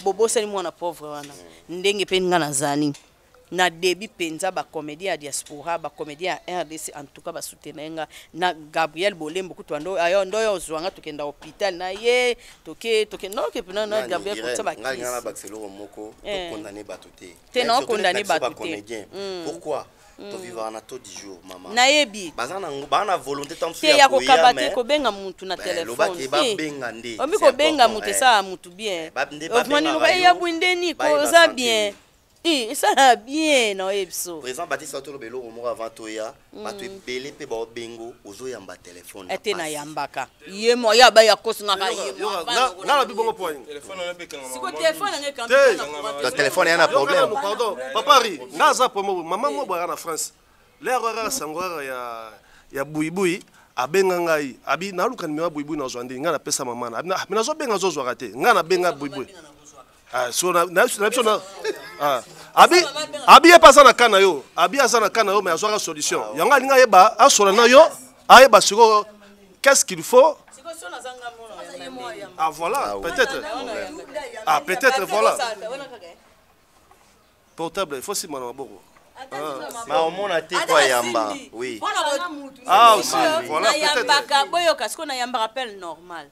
[SPEAKER 1] Bobosani mwana pauvre wana. Ndenge mpe nga nazali na début mpenza, bacomédien ya diaspora, bacomédien ya RDC, en tout cas basoutenir nga na Gabriel Bolembo kutu ando ayo ndo oyo ozwanga, tokenda hôpital na ye, toke toke noke mpena na
[SPEAKER 2] Nani,
[SPEAKER 1] Gabriel
[SPEAKER 2] Irène,
[SPEAKER 1] kotia
[SPEAKER 2] ngai nga
[SPEAKER 1] bakisi.
[SPEAKER 2] nabakisa eloko moko. Tokondane bato te.
[SPEAKER 1] Te,
[SPEAKER 2] Mais
[SPEAKER 1] na
[SPEAKER 2] surtout
[SPEAKER 1] okondane
[SPEAKER 2] neti na biso
[SPEAKER 1] bato te.
[SPEAKER 2] bacomédien. Pourquoi tovivaka na taux du jour, mama?
[SPEAKER 1] Nayebi.
[SPEAKER 2] Baza na baza na volonté ta mosusu
[SPEAKER 1] Te, ya
[SPEAKER 2] koya,
[SPEAKER 1] kokaba te, kobenga mutu na
[SPEAKER 2] Ben, lobaki
[SPEAKER 1] telefone.
[SPEAKER 2] babenga nde,
[SPEAKER 1] Omi
[SPEAKER 2] c'est
[SPEAKER 1] kobenga
[SPEAKER 2] important,
[SPEAKER 1] mutu
[SPEAKER 2] eh.
[SPEAKER 1] esala mutu bien.
[SPEAKER 2] Nde
[SPEAKER 1] Omani
[SPEAKER 2] babengaka
[SPEAKER 1] loba
[SPEAKER 2] yo,
[SPEAKER 1] eya bwindeni
[SPEAKER 2] bayeba
[SPEAKER 1] koza
[SPEAKER 2] santé.
[SPEAKER 1] bien. Eh, esala bien na oyebi so.
[SPEAKER 2] Président Baptiste atoloba eloko moko avant toya. Bato ebele mpe baobengo, ozoyamba telefone na
[SPEAKER 1] Ete
[SPEAKER 2] pasi.
[SPEAKER 1] Nayambaka ye mo ya ba ya kosungaka ye mo.
[SPEAKER 10] Nga na bi bongo po nini?
[SPEAKER 1] Siko telefone yango ekambi.
[SPEAKER 10] Te.
[SPEAKER 2] Donc, téléphone eya na problème.
[SPEAKER 10] Pardon, papa Henri, nga aza po mama mo boyaka na France, lero kaka sango kaka ya buibui, abenga ngai, abi naluka nimero ya buibui, nazwa nde ngai napesa mama na abi me nazobenga, azozwaka te. Ngai nabenga buibui. Ah, so na biso na ah, abi ye mpe aza na ka na yo, abi aza na ka na yo, mais azwaka solution yango, alingi ayeba, asola na yo, ayeba sikoyo qu'est-ce qu'il faut. Ah voilà.
[SPEAKER 2] Ah oui.
[SPEAKER 10] Peut-être, ah peut-être, voilà, portable il faut nsima na maboko.
[SPEAKER 2] Ma omona te po ayamba, oui.
[SPEAKER 10] Ah aussi, voilà, peut-être.
[SPEAKER 1] Nayambaka, boyoka, sikoyo nayambaka appel normal,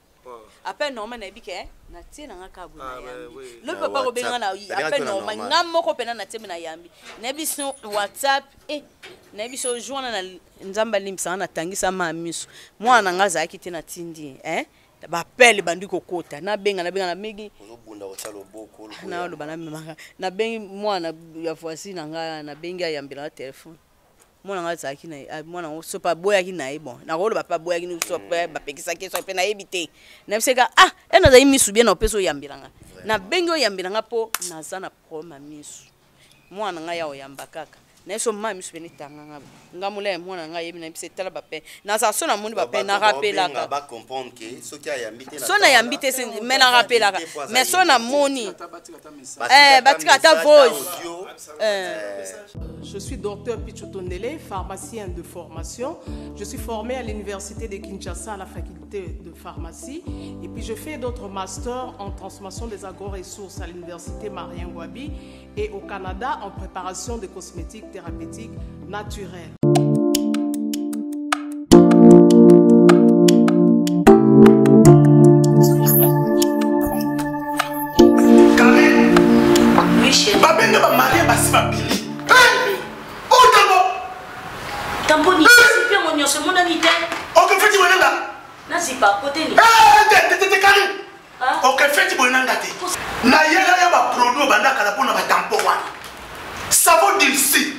[SPEAKER 1] appel normal nayebi ke natie nanga kaka boye,
[SPEAKER 10] Ah,
[SPEAKER 1] nayambi.
[SPEAKER 10] oui.
[SPEAKER 1] Lobi
[SPEAKER 2] Na
[SPEAKER 1] papa kobenga na
[SPEAKER 2] WhatsApp.
[SPEAKER 1] appel
[SPEAKER 2] Na
[SPEAKER 1] normal,
[SPEAKER 2] normal.
[SPEAKER 1] nga moko mpena natie mpe nayambi. Nayebi so WhatsApp e nayebi so jour wana na Nzambe alimbisanga, natangisa ma miso, mwana na nga azalaki te, natindi eh? Bapele bandi kokota, nabenga nabenga nabengi.
[SPEAKER 2] Ozobunda kotia loboko.
[SPEAKER 1] Naoloba namemaka, nabengi mwana ya voisine na ngai, nabengi ayambela na telefone. Mwana ngai azalaki na ye, ah, mwana yango so mpe aboyaki na ye. Bon, nakoloba mpe aboyaki ni so mpe bapekisaki ye, so mpe nayebi te. Nayebisaka ah, e nazali misu bien, na opesa oyambela nga. Nabengi oyambela nga mpo naza na problème ya misu. Mwana na ngai ya oyamba kaka naye so ma misu pene etanganga nga molai. Mwana na ngai ayebi, nayebisa etala bape nazala so namoni bape narapelaka.
[SPEAKER 2] Bacomprendre ke soki ayambi te na
[SPEAKER 1] So nayambi te mais narapelaka, mais so namoni
[SPEAKER 2] Batika
[SPEAKER 1] batika ata
[SPEAKER 2] message,
[SPEAKER 1] voice.
[SPEAKER 2] Audio.
[SPEAKER 13] Je suis docteur Pichou Tondele, pharmacien de formation. Je suis formé à l'université de Kinshasa à la faculté de pharmacie. Et puis je fais d'autres masters en transformation des agro-ressources à l'université Marien Ngouabi et au Canada en préparation de cosmétiques thérapeutiques naturels.
[SPEAKER 6] Babenge bamarie basi babili otango.
[SPEAKER 14] Tamponi zipi yango nyonso emonani te.
[SPEAKER 6] Oke feti boye nanga.
[SPEAKER 14] Nazipa kote ni?
[SPEAKER 6] Te, Karine, oke feti boye nanga te. Nayela yo baproduit obanda kala mpona batampon wana, savon Dilsi,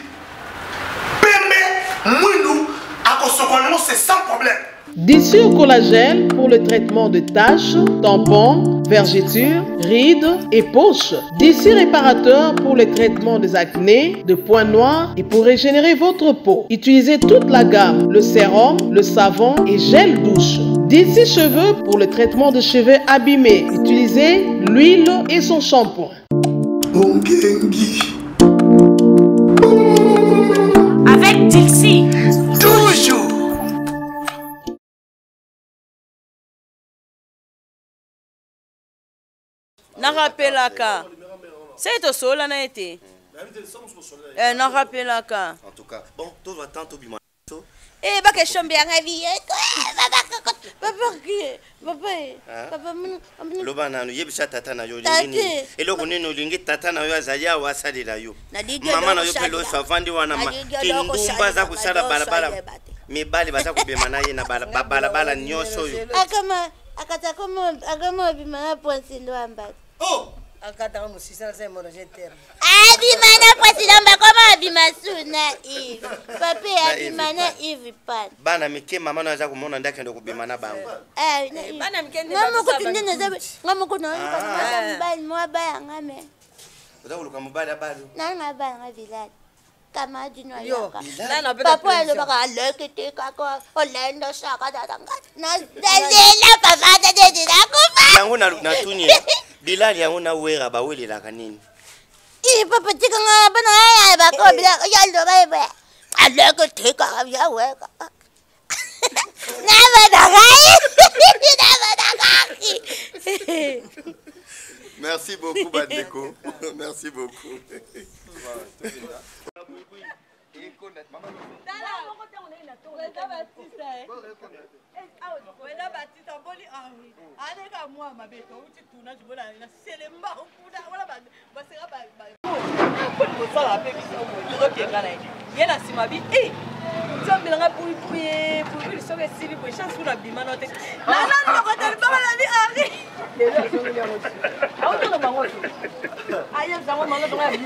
[SPEAKER 6] pembe mwindu, akosokola yango, c'est sans problème.
[SPEAKER 13] Dissure collagène pour le traitement de taches, tampons, vergetures, rides et poches. Dissure réparateur pour le traitement des acnés, de points noirs et pour régénérer votre peau. Utilisez toute la gamme, le sérum, le savon et gel douche. D'ici cheveux pour le traitement de cheveux abîmés. Utilisez l'huile et son shampoing.
[SPEAKER 14] Avec Dixie.
[SPEAKER 6] Toujours.
[SPEAKER 1] Narapelaka se tosolola na ye te. Eh, narapelaka.
[SPEAKER 2] En tout cas, bon, tozwa temps tobima so.
[SPEAKER 1] Eh, bakeshombe yanga bi papa papa.
[SPEAKER 2] Hein?
[SPEAKER 1] Papa.
[SPEAKER 2] Loba nanu, yebisa tata na yo olingi
[SPEAKER 1] Tata.
[SPEAKER 2] nini, eloko nini olingi tata na yo azali awa asalela yo.
[SPEAKER 3] Nalingi
[SPEAKER 2] Mama na
[SPEAKER 3] eloko
[SPEAKER 2] yo mpe
[SPEAKER 3] salela.
[SPEAKER 2] loso avandi wana
[SPEAKER 3] Nalingi eloko
[SPEAKER 2] kindumba aza
[SPEAKER 3] salela,
[SPEAKER 2] kosala
[SPEAKER 3] nyonso
[SPEAKER 2] balabala
[SPEAKER 3] ayeba te.
[SPEAKER 2] mibali baza kobema na ye na babalabala nyonso oyo.
[SPEAKER 15] Akama akata kama akama obima na Prince Lwamba.
[SPEAKER 9] Akataka mosisa na sa hémorragie interne.
[SPEAKER 15] Abima na Prince Lwamba, koma abima su na Yves. Papa
[SPEAKER 2] Na
[SPEAKER 15] abima
[SPEAKER 2] Yves
[SPEAKER 15] na Yves Pan.
[SPEAKER 2] Bana mike, mama na yo aza komona nde akende kobima na bango.
[SPEAKER 15] Eh, na Yves.
[SPEAKER 1] Bana mike nde
[SPEAKER 15] Nga moko
[SPEAKER 1] baza
[SPEAKER 15] tunde naza nga moko na
[SPEAKER 2] Ah.
[SPEAKER 15] mobali mwa bayanga me.
[SPEAKER 2] Oza koluka mobali abali.
[SPEAKER 15] Nanga bayanga village. Kamadi no
[SPEAKER 9] Yo,
[SPEAKER 15] ayaka.
[SPEAKER 9] Nani apesa
[SPEAKER 15] Papa
[SPEAKER 9] permission?
[SPEAKER 15] alobaka aleki te kaka olendo saka tata nga. Nazalela papa tete nakufa.
[SPEAKER 2] Yango natuni ye bilali yango na Wera bawelelaka nini?
[SPEAKER 15] Papa tika nga bana ya bakobila ya loba ebe aleko tika ya weka
[SPEAKER 2] Merci beaucoup, Bandeko. Merci beaucoup.
[SPEAKER 16] Kosala mpe biso tozokenda na ye ye na nsima bi e nzambe nanga puipuye puipui soki esili boye chance kuna bima no te nanalokota libanga na bi henri lelo azongeli yango ti aotolo bango te ayebisa ngo mangamaladi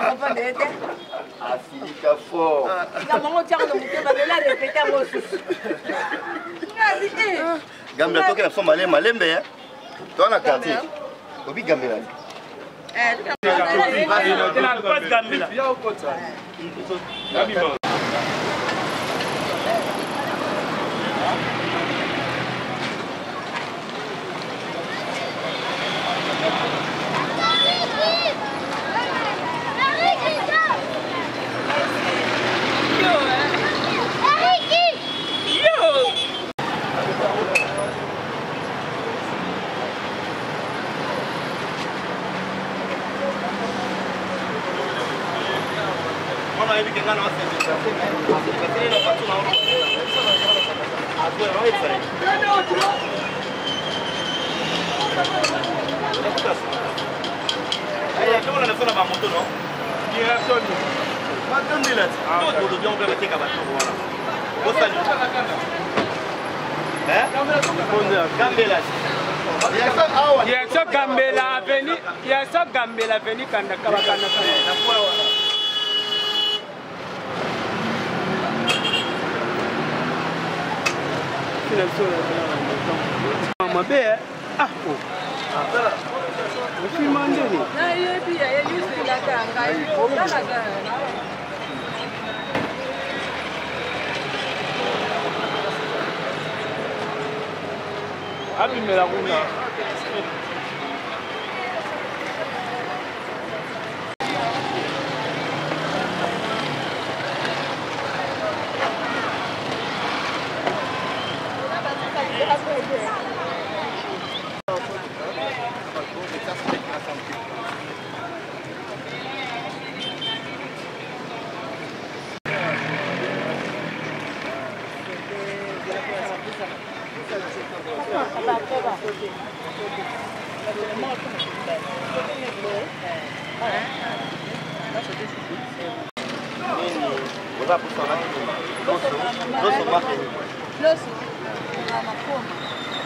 [SPEAKER 16] comprendre ye te
[SPEAKER 2] Asilika fort.
[SPEAKER 16] Likambo tiango na motema lelo arepete yango susu.
[SPEAKER 2] Gambela tokela biso malembe malembe eh. Toi na quartier. Obi gambela.
[SPEAKER 17] Direction Gambela avenue, direction Gambela avenue Kanda Kabakanda. Mabe eh? Ah oh. Ofilma ndeni?
[SPEAKER 16] Nayebi ya ye yuselaka ngai.
[SPEAKER 17] Abimela kuna.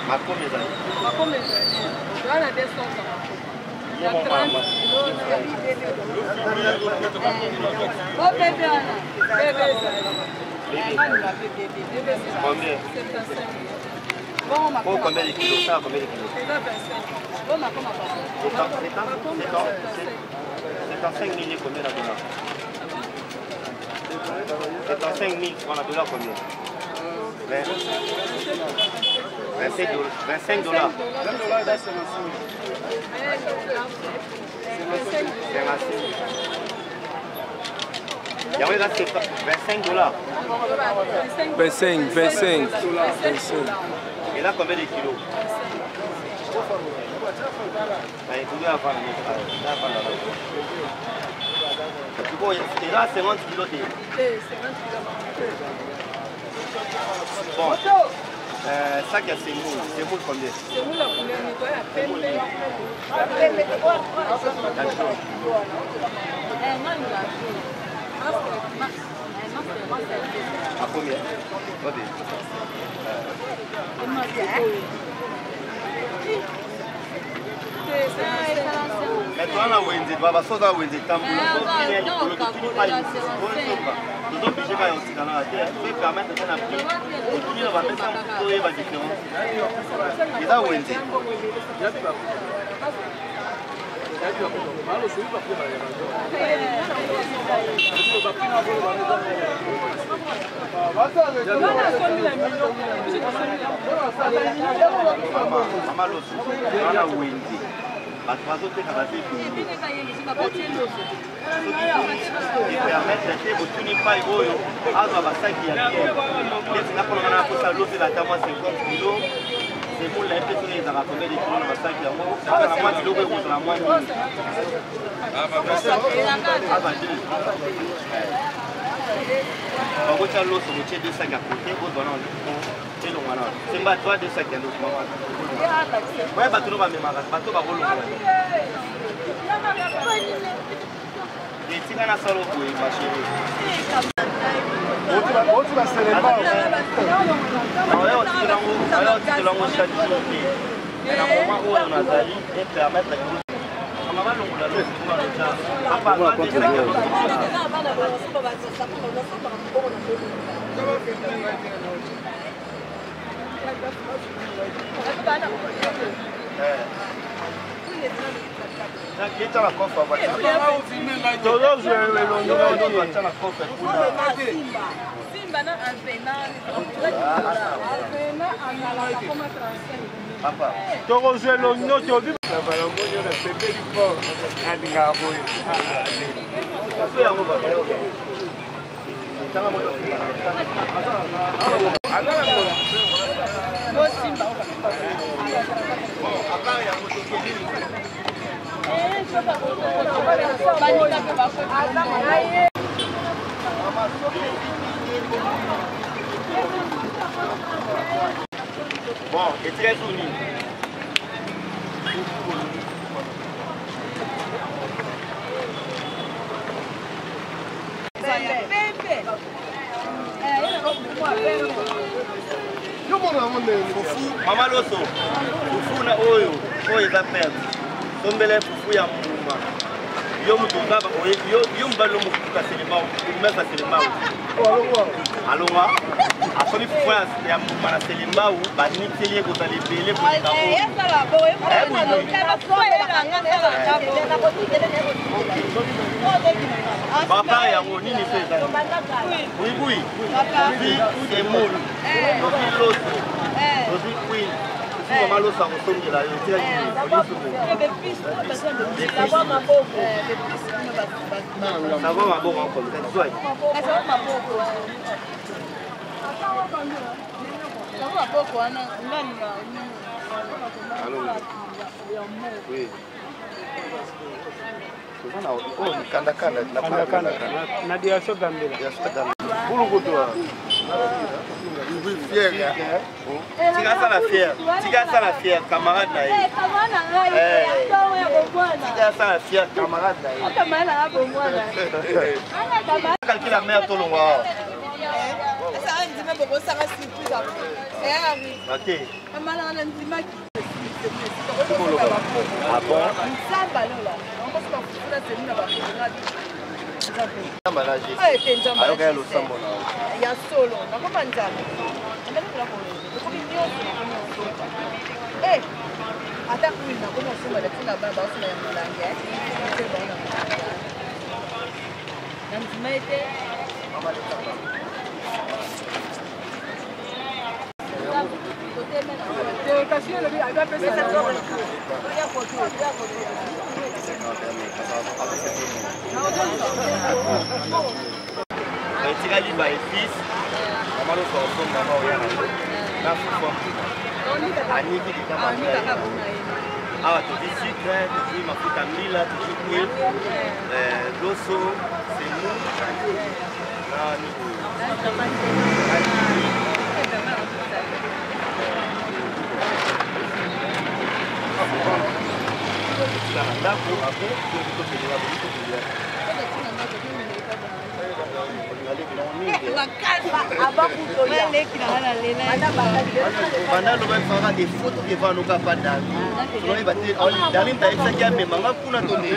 [SPEAKER 2] Makoma ezali.
[SPEAKER 16] Makoma ezali. Toza na deux sortes ya makoma. Ya 30 Bo bebe wana. Bebe ezali. Bebe ezali.
[SPEAKER 2] Combien?
[SPEAKER 16] Bon,
[SPEAKER 2] Oh, combien de kilos? Ça, combien de kilos?
[SPEAKER 16] Eza 25. Bon, makoma papa.
[SPEAKER 2] 75 000 combien na dollar? 75 000 francs na dollar combien? 25 dollars. 25 dollars. 55. Yango eza 25 dollars.
[SPEAKER 17] 25, 25, 25.
[SPEAKER 2] Et là, combien de kilos? Eza 50 kilos te. Bon. Sac ya semoule, semoule combien?
[SPEAKER 16] Semoule ya couleur nini? Ya pembe.
[SPEAKER 2] La jaune. À combien? Ok. Mais toi na wenze basoza wenze tambola tokili likolo totuni pai osomba tozoblige kaka yotika nanga te soki permettre te na prix otuni na bapesa mosusu toyeba différence eza wenze. Mama loso wana wenze bato bazoteka baza ebele epermettre te botuni pai oyo azwa basaki ya bien neti nga mpona na kosa loso elata mwa 50 kilo semoule na ye mpe soki ezalaka combien de kilo na basaki yango azala mwa biloko ekozala mwa mingi azwa deux bakotya loso botie deux sac ya kote bozwa na elongwa na semba toi deux sac ya loso mama oya bato no bamemaka bato bakolongola etika na salo boye ma chérie oya otikelango chaque jour te na moment oyo nazali epermettre mama balongola loso papa Kita na coffre tozozwa elongi atya na coffre
[SPEAKER 16] Simba na avena avena azalaka koma 35
[SPEAKER 12] tokozwa elongi no tobi nalingaka boye
[SPEAKER 2] Bon, etikali so nini? Fufu, mama loso, fufu na oyo, oyo eza perte. Sombele fufu ya mbuma. Yo moto oza yo mobali yo mokuka selemao, mesa selemao. Alongwa asombi fufu ya mbuma na selembao, banikeli ye kozala ebele koleka oyo. Papa yango nini so eza buibui tozwi semoule tozwi loso tozwi queen tozwi mama loso akosongela yo savon maboko akomisa zwai
[SPEAKER 12] Oui. Toza na oyo kandakanda
[SPEAKER 17] na na direction Gambela.
[SPEAKER 12] Bulukutu. Fier.
[SPEAKER 2] Tika sala fier. Tika sala fier camarade na ye. Tika sala fier camarade na ye. Calcule la mère tolongwa awa. Ok. Ayoka ya losambo na yo.
[SPEAKER 16] Ya solo, nakoma nzambe. Ekomi nyonso nakomi osomba. Eh, ata huile nakomi osomba na ntina bana baosomba ya molangi te bango na molangi. Na ndima ete
[SPEAKER 2] Etikali ba épices, mama loso osomba na oya na fufu aniki deja mafuta awa tozwi sucre tozwi mafuta mbila tozwi huile loso semu na nini tika na ndako apres tokelela boyi tokelela banda loba efaka te fo tokeva noka pa dami toyeba te dami moto ayebisaki amemanga kuna to nde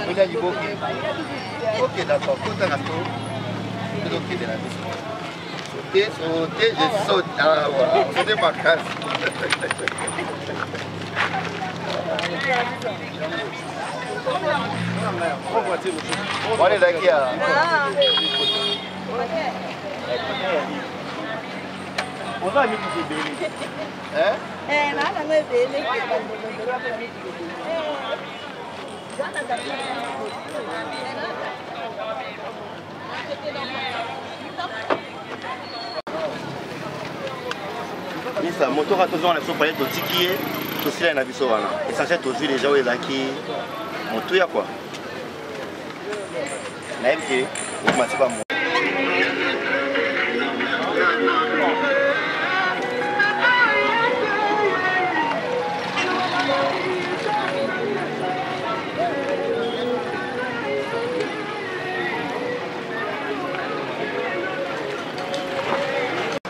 [SPEAKER 2] olia liboke ok d'accord kotanga to tokende na biso saute saute je saute ah voilà saute makasi wana ezalaki ya Oza mituka ebele.
[SPEAKER 16] Eh, na nango ebele.
[SPEAKER 2] Misa moto kaka tozonga na biso pale totiki ye tosilani na biso wana essentiel tozwi deja oyo ezalaki motuya kua nayebi ke okomati bamo.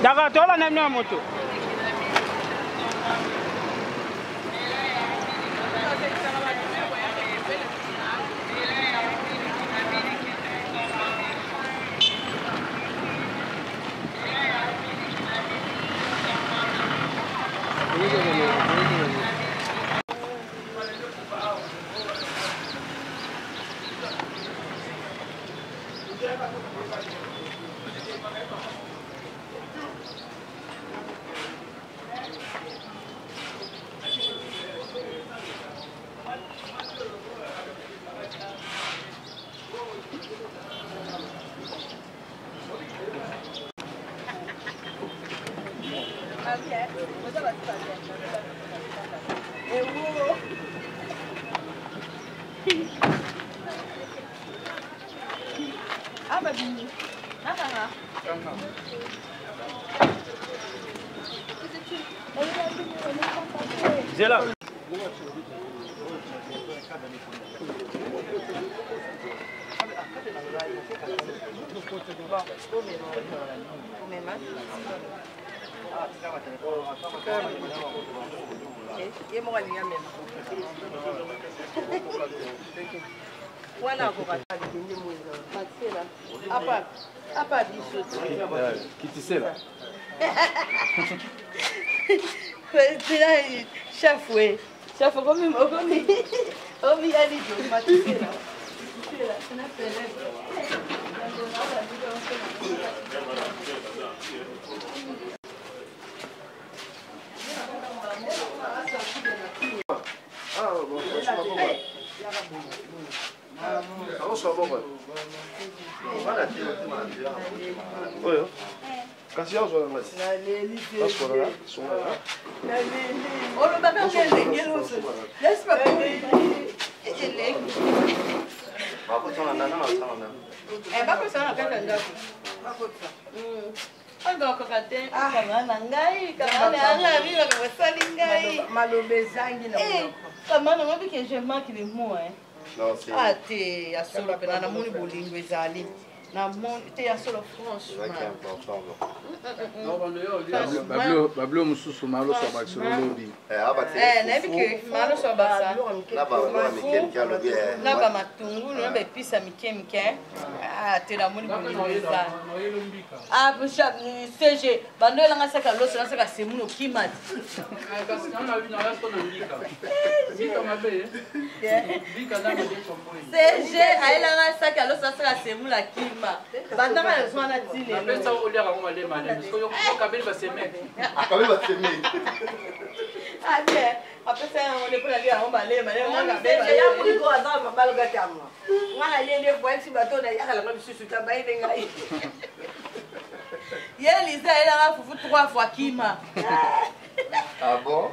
[SPEAKER 17] D'accord, tolanda bino ya moto. Zela.
[SPEAKER 9] Ye moko alingi amema wana akoka apa apa biso
[SPEAKER 11] Kitisela.
[SPEAKER 16] Chef we chef okomi okomi okomi ya lijo matisela.
[SPEAKER 10] Ah, bon, oyo kasi ya ozwa nanga ti sunga.
[SPEAKER 16] Olobaka nde elenge loso elenge. Bakosana na kati ya ndako oyo te kanga na ngai kanga na ngai makambo esali ngai
[SPEAKER 9] maloba ezangi na
[SPEAKER 16] kama nango bike je manque de mots hein.
[SPEAKER 2] Non, c'est
[SPEAKER 16] Ah te ya solo mpena namoni bolingo ezali namoni te ya solo franchement.
[SPEAKER 11] Babilo mosusu maloso abakisi olobi.
[SPEAKER 16] Nayebi ke maloso abakisa
[SPEAKER 2] Na ba mike mike alobi
[SPEAKER 16] na bamatungulu na baepise ya mike mike. Ah, te namoni bolingo eza. Ah, cg bando elanga saka loso na saka semuna okima ti. Cg ayelanga saki ya loso na saka semula kima bandanga na zwa na ti lelo. Ah bien, apesa yango nde mpona lia yango malema.
[SPEAKER 9] Nga nalie nde voyesi bato nayakalanga lisusu ta bayebe ngai.
[SPEAKER 16] Ye Lisa ayelanga fufu trois fois kima.
[SPEAKER 2] Ah bon?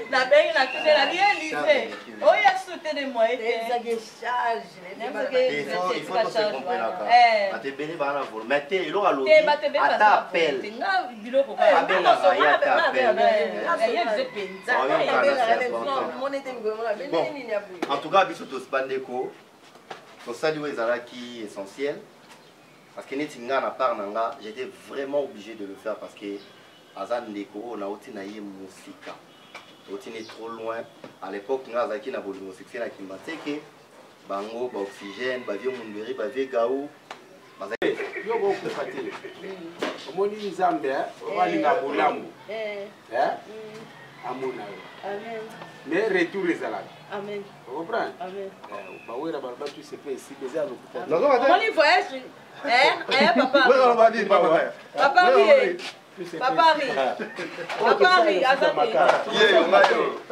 [SPEAKER 16] Nabengi na tune na ye Lise oya su te de moye te.
[SPEAKER 9] Ezaki charge.
[SPEAKER 2] Il faut to se comprenaka. Bato ebele baa na volo mais te eloko alobi
[SPEAKER 16] te bato ebele
[SPEAKER 2] ata appel
[SPEAKER 16] nga biloko
[SPEAKER 2] abengaka ye ata appel. Bon, en tout cas biso bandeko tosali oyo ezalaki essentiel parce que neti nga na part na nga, j'étais vraiment obligé de le faire parce que aza ndeko oyo nauti na ye mosika, touti ne trop loin. À l'époque nga azalaki na bolingo succès na Kimbanseke, bango baoxygène, bavieux Mundweri, bavieux Gaou.
[SPEAKER 17] Yo bokufa te, omoni Nzambe oalinga bolamu amona yo mais retour ezalaka ocomprendre. Bawera baloba tu sepe esibe eza ya lokuta.
[SPEAKER 16] Omoni voyage aya papa papa. Papa Henri. Papa Henri, aza te.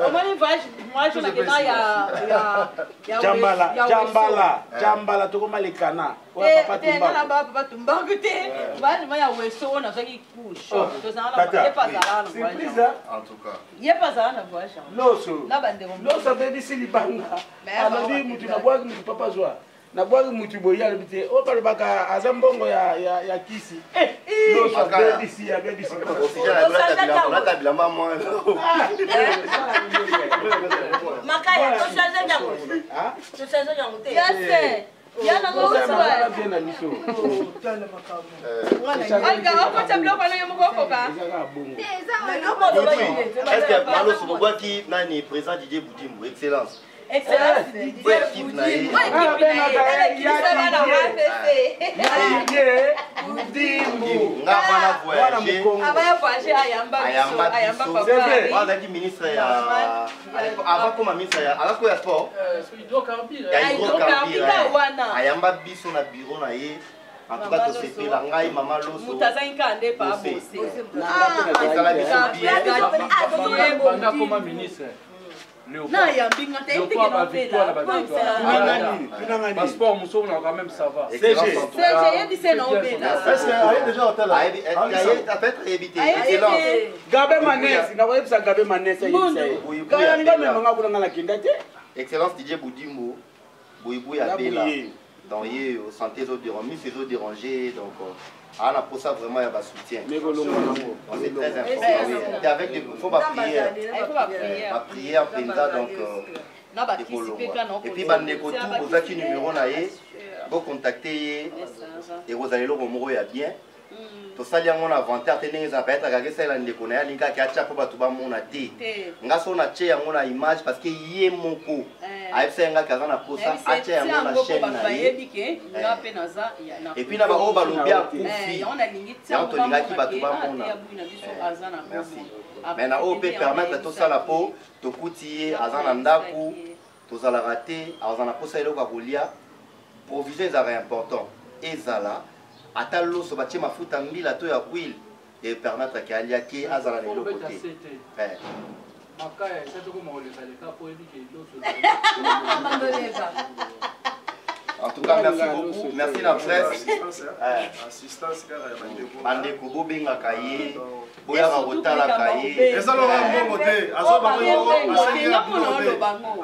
[SPEAKER 16] Omoni voyage, voyage nakenda ya ya ya
[SPEAKER 17] Jambala,
[SPEAKER 16] ya
[SPEAKER 17] Jambala, Jambala, tokoma lekana. Oya papa
[SPEAKER 16] te nga na
[SPEAKER 17] Tumbaku.
[SPEAKER 16] ba papa tumbaku te. Voyage ma ya weso oyo nazwaki couche. Tozala na
[SPEAKER 17] Tata.
[SPEAKER 16] ye pa azala na voyage.
[SPEAKER 17] Surprise, hein?
[SPEAKER 2] En tout cas.
[SPEAKER 16] Ye pa azala na voyage.
[SPEAKER 17] Loso.
[SPEAKER 16] Na bandeko.
[SPEAKER 17] Loso abebisi libanga.
[SPEAKER 16] Mais
[SPEAKER 17] Alobi
[SPEAKER 16] bango
[SPEAKER 17] mutu nabwaki mutu papa zwa. Nabwaki mutu boye alobi te. Oyo balobaka aza mbongo ya ya ya kisi. Eh, loso
[SPEAKER 2] Makaya.
[SPEAKER 17] abebisi abebisi.
[SPEAKER 2] Olata bilamba mwa.
[SPEAKER 14] Makaya, tochange yango. Tochange yango te.
[SPEAKER 16] Yase. Ya na ngo
[SPEAKER 17] Osala bien na biso.
[SPEAKER 16] Olga, okota biloko wana yo moko okoka.
[SPEAKER 2] Est-ce que Maloso bobwaki nani président Didier Boudimbu, excellence.
[SPEAKER 16] Excellence
[SPEAKER 2] Po équipe na ye. Nga bana voyager.
[SPEAKER 16] Abaya voyager ayamba biso,
[SPEAKER 2] Ayamba
[SPEAKER 16] ayamba
[SPEAKER 2] biso.
[SPEAKER 16] papa. Henri.
[SPEAKER 2] Azalaki ministre ya avant koma ministre ya azalaki ya sport. Ya
[SPEAKER 16] Hydrocarbure
[SPEAKER 2] hydrocarbure.
[SPEAKER 16] wana.
[SPEAKER 2] Ayamba biso na bureau na ye. En tout cas tosepela ngai mama Loso.
[SPEAKER 16] Moto azangi kaka nde pa
[SPEAKER 2] Bose.
[SPEAKER 16] bose.
[SPEAKER 2] Ezala biso bien.
[SPEAKER 11] Banda koma ministre.
[SPEAKER 16] Na yambi nga te
[SPEAKER 11] Léopard ba victoire na ba victoire. Passeport mosusu na quand même ça va.
[SPEAKER 2] CG
[SPEAKER 16] yebise na obela.
[SPEAKER 2] Peut-être ayebi te. Excellence.
[SPEAKER 17] Gabe Manesi, nakoyebisa Gabe Manesi ayebisa ye. Kala nga memanga kuna nga nakenda te.
[SPEAKER 2] Excellence Didier Boudimbo, Boubou
[SPEAKER 17] Ya
[SPEAKER 2] Abela.
[SPEAKER 17] Bouye.
[SPEAKER 2] Donc, ye santé ezo déranger, miso ezo déranger. Donc, ah, na pour ça vraiment il y a un soutien. Donc, c'est très important. Oui. Et avec des faut ma prière. Ma prière penza donc
[SPEAKER 16] Na bakisi mpe kaka na
[SPEAKER 2] Et puis bandeko tout bozaki numéro na ye, bo contacter ye ekozala eloko moko ya bien. Tosali yango na inventaire te ndenge ezala peut-être kaka esalela ndeko na ye alingi kaka atya mpo bato bamona te.
[SPEAKER 16] Te.
[SPEAKER 2] Nga so natie yango na image parce que ye moko ayebisa ye ngaki aza na posa atya yango na chaîne na ye.
[SPEAKER 16] bayebi ke nga mpe naza ya- na
[SPEAKER 2] Et puis na baoyo balobi akufi.
[SPEAKER 16] Eh, yango nalingi tia
[SPEAKER 2] Yango tolingaki bato
[SPEAKER 16] bamona ke, ah,
[SPEAKER 2] bamona.
[SPEAKER 16] te ya bui na biso aza na
[SPEAKER 2] Merci.
[SPEAKER 16] bomoi.
[SPEAKER 2] Mais na oyo mpe permettre tosala mpo tokuti ye aza na ndako tozalaka te aza na posa eloko ya kolia provision ezalaka important ezala ata loso batie mafuta mbila to ya huile epermettre ke alia ke azala na eloko
[SPEAKER 11] Obeta
[SPEAKER 2] te
[SPEAKER 11] se te.
[SPEAKER 2] Eh.
[SPEAKER 11] Makaya eza tokoma koleka leka po oyebi ke loso.
[SPEAKER 2] En tout cas, merci beaucoup. Merci la presse.
[SPEAKER 10] Assistance kaka ya bandeko.
[SPEAKER 2] Bandeko bobengaka ye, boyaka kotalaka ye.
[SPEAKER 10] Eza lokola mbongo te. Aza bango moko, asengi ya biloko te.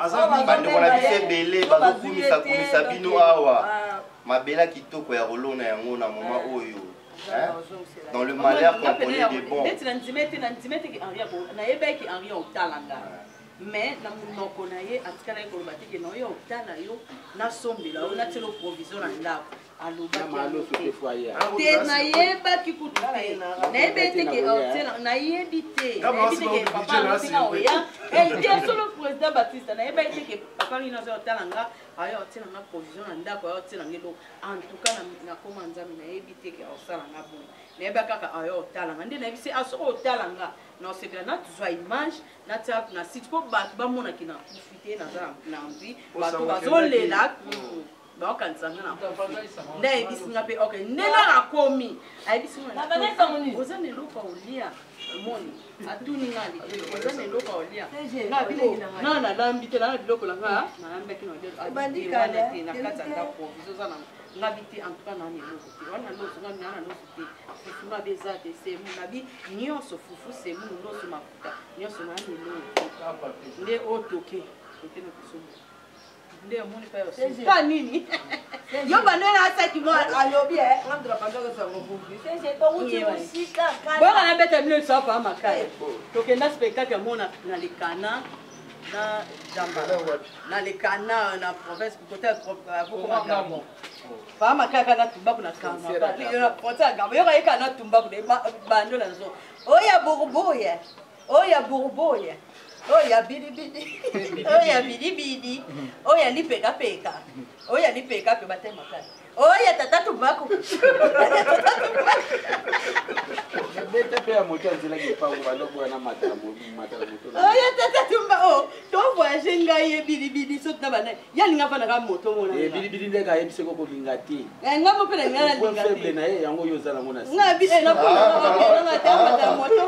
[SPEAKER 10] Aza
[SPEAKER 2] Bandeko na biso ebele bazokumisa kumisa bino awa. Mabela kitoko ya kolona yango na moment oyo. Hein? Dans le malheur qu'on connaît des bons.
[SPEAKER 16] neti na ndima ete na ndima ete ke Henri nayebaki Henri otala nga mais na monoko na ye atikalaki koloba te ke na oyo otala yo nasombela yo natiela yo provision na ndako alobaki
[SPEAKER 17] Na maloso te foyer.
[SPEAKER 16] te nayebaki kutu te nayebi ete ke nayebi te nayebi te ke papa alobi nga oya te solo président Baptiste nayebaki te ke papa nini azoya otala nga aya otiela nga provision na ndako aya otiela nga eloko en tout cas nakoma nzambe nayebi te ke osala nga bongo nayeba kaka aya otala nga nde nayebi se soki otala nga na osepela natuzwa image natia na site mpo bato bamonaki na kufi te naza na envie bato bazolela baokanisa nga na kufi nde ayebisi nga mpe ok nde nga nakomi ayebisi nga oza na eloko ya olia moni atuni nga likolo oza na eloko ya olia nga nalambi te naa biloko na nga nalambaki na olia te na kati ya ndako provision oza na nga bi te en tout cas naa na eloko te wana loso nga naa na loso te fufu nga bi eza te semu nabi nyonso fufu semu loso mafuta nyonso naa na eloko te nde oyo toke toke na kosomba nde omoni pa pa nini
[SPEAKER 9] yo bando na asaki mo alobi e
[SPEAKER 16] boyoka nabeta bino liso apa makaya tokenda spectacle mona na lekana na jambala na lekana na province kote akokoma gabon paa makaya kaka na tumbaku na kanga frontière ya gabon yoka ye kaka na tumbaku bando na zo
[SPEAKER 3] oya burubuya oya burubuya oya bidibidi oya bidibidi oya lipekapeka oya lipekape batemaka oya tata tumbaku
[SPEAKER 17] Beta pe ya moto anzelaki epango baloboya na matala matala moto.
[SPEAKER 3] oya tata tumba
[SPEAKER 9] oyo tovoyage ngai ye bilibili soki na bana ye alinga afandaka moto mona
[SPEAKER 17] eh, bilibili ndenge ayebisi ko kolinga te
[SPEAKER 9] eh, nga mo mpe na ngai nalinga
[SPEAKER 17] faible na ye yango oyo oza nango na
[SPEAKER 9] nga bi eh, naponanga te afanda moto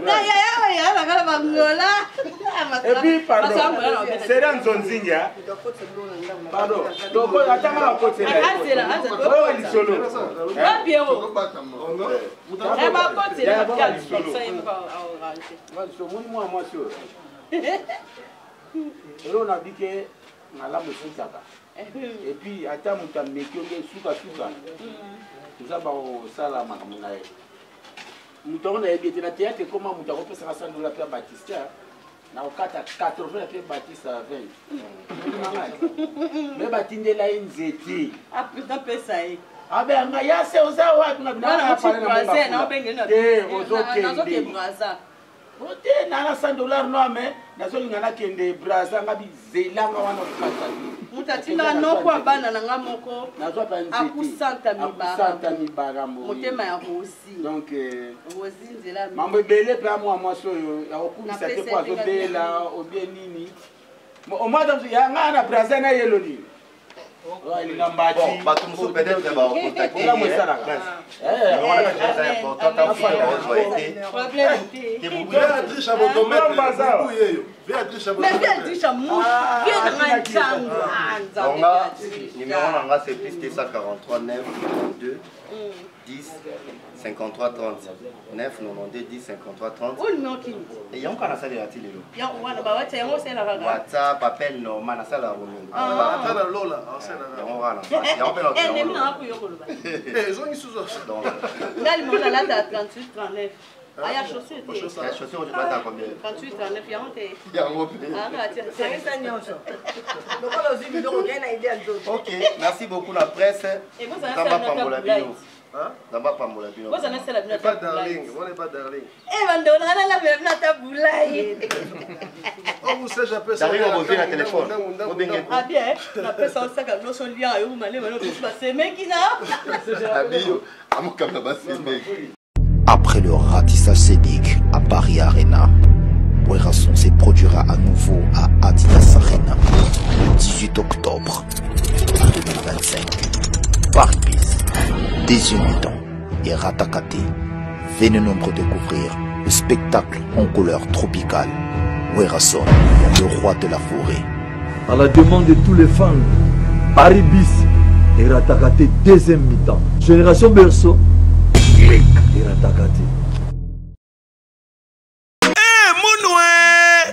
[SPEAKER 9] na yaya oyo alaka na bangola
[SPEAKER 17] et puis pardon sera nzonzinga pardon toko atanga na kotela oyo lisolo
[SPEAKER 9] Pierrot
[SPEAKER 17] omoni mwana mwasi oyo eloko na bike malamu efutaka epuis ata moto ameki yo nde sukasuka nzambe akosala makambo na ye moto yango nayebi ete na théâtre ekoma moto akopesaka 100 dola mpe abatista nakokata 80 mpe batista 20 me batindela ye nzete
[SPEAKER 9] napesa ye
[SPEAKER 17] abenga yase oza wapi te ozokende te nana 100 dollar no ame nazolinga nakende braza nga bizelanga wana okata
[SPEAKER 9] moto atindaka noko ya bana na nga moko
[SPEAKER 17] akusanta mibarambo
[SPEAKER 9] motema ya rosi
[SPEAKER 17] donc euh,
[SPEAKER 9] rosi nzela
[SPEAKER 17] mambo ebele mpe amwa mwasi oyo akokumisa te mpo azobela obie nini omwata mosu ya ngai na braza na yelo nini elinga mbati
[SPEAKER 2] bato mosusu peut-être bakocontacte Donga, numéro na nga c'est plus 243 9 2 10 53 30 9 92 10 53 30
[SPEAKER 9] oyo numéro kini
[SPEAKER 2] yango kaka nasalela ti lelo
[SPEAKER 9] wana bawatsa yango osalelaka kaka
[SPEAKER 2] whatsapp appel normal nasalaka roaming
[SPEAKER 9] ah.
[SPEAKER 10] ata na lola
[SPEAKER 2] yango kaka yango mpe
[SPEAKER 9] eh, nemi nanga kuyo koloba
[SPEAKER 10] eh, ezongi susu
[SPEAKER 9] nga limoko nalata 38 39 aya ah, chaussure te
[SPEAKER 2] chaussure olata combien
[SPEAKER 9] 38 39 yango te
[SPEAKER 2] yango mpe
[SPEAKER 14] sangisa nyonso lokola ozwi biloko okei na idée ya nzoto
[SPEAKER 2] ok merci beaucoup na presse nzambe apambola bino nzambe apambola bino
[SPEAKER 10] epa darling wana epa darling
[SPEAKER 9] e bandeko nanga nalambela bino ata bulai
[SPEAKER 2] darling obozwi na telefone obenge
[SPEAKER 9] abien napesa osaka loso lia yo malema nopesi basemeki na
[SPEAKER 2] abiyo amokamba basemeki
[SPEAKER 4] Après le ratissage scénique à Paris Arena, Werrason se produira à nouveau à Adidas Arena le 18 octobre 2025. Paris Bis, Désunitants et Ratakate, venez nombreux découvrir le spectacle en couleur tropicale. Werrason, le roi de la forêt.
[SPEAKER 5] À la demande de tous les fans, Paris Bis et Ratakate deuxième mi-temps. Génération Berceau, et Ratakate.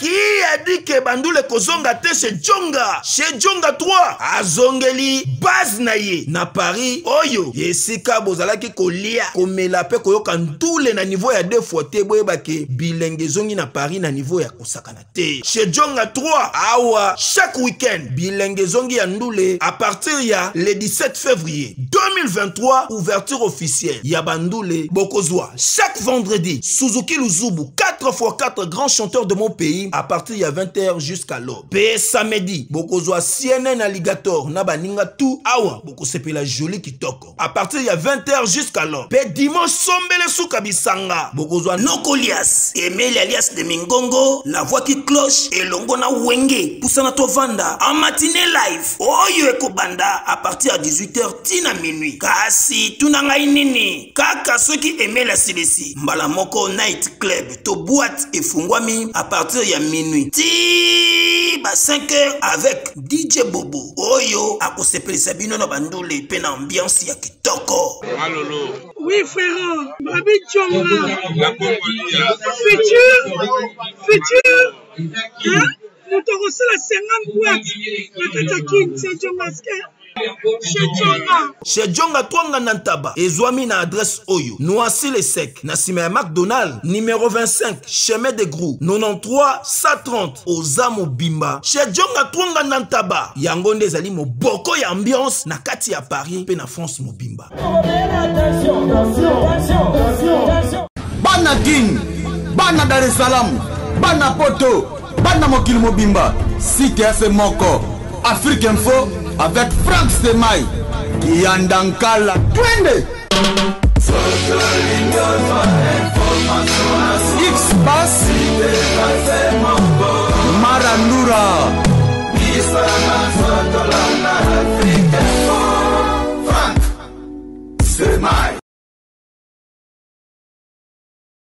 [SPEAKER 6] Qui a dit que bandule kozonga te chez Djonga chez Djonga 3 azongeli base na ye na Paris oyo esika bozalaki kolia komela pe koyoka ndule na niveau ya deux fois te boyeba ke bilenge ezongi na Paris na niveau ya kosakana te chez Djonga 3 awa chaque week-end bilenge ezongi ya ndule à partir ya le 17 février 2023 ouverture officielle ya bandule bokozwa chaque vendredi Suzuki Luzubu 4 x 4 grands chanteurs de mon pays à partir ya 20h jusqu'à l'aube pe samedi bokozwa CNN Alligator na baninga tout awa bokosepela joli kitoko à partir ya 20h jusqu'à l'aube pe dimanche sombele suka bisanga bokozwa nokolias emeli alias de mingongo la voix qui cloche elongo na wenge pusana tovanda en matinée live oyo ekobanda à partir ya 18h ti na minuit kasi tuna ngai nini kaka soki emeli asilisi mbala moko night club to boîte efungwami à partir ya minuit ti ba 5 heures avec DJ Bobo oyo akosepelisa bino na bandule mpe na ambiance ya kitoko.
[SPEAKER 18] Malolo. Oui frère, Babi Djonga. Futur, futur, hein? moto akosala 50 boîte na kati ya kin se Djonga
[SPEAKER 6] Chez Djonga Twanga na Ntaba ezwami na adresse oyo Noisy le Sec na nsima ya McDonald numéro 25 chemin de Grou 93 130 oza mobimba Chez Djonga Twanga na Ntaba yango nde ezali moboko ya ambiance na kati ya Paris mpe na France mobimba.
[SPEAKER 8] Bana Kin, bana Dar es Salaam, bana Poto, bana mokili mobimba, site ya se moko, Afrique Info avec Frank Semai, Kiyanda Nkala, twende!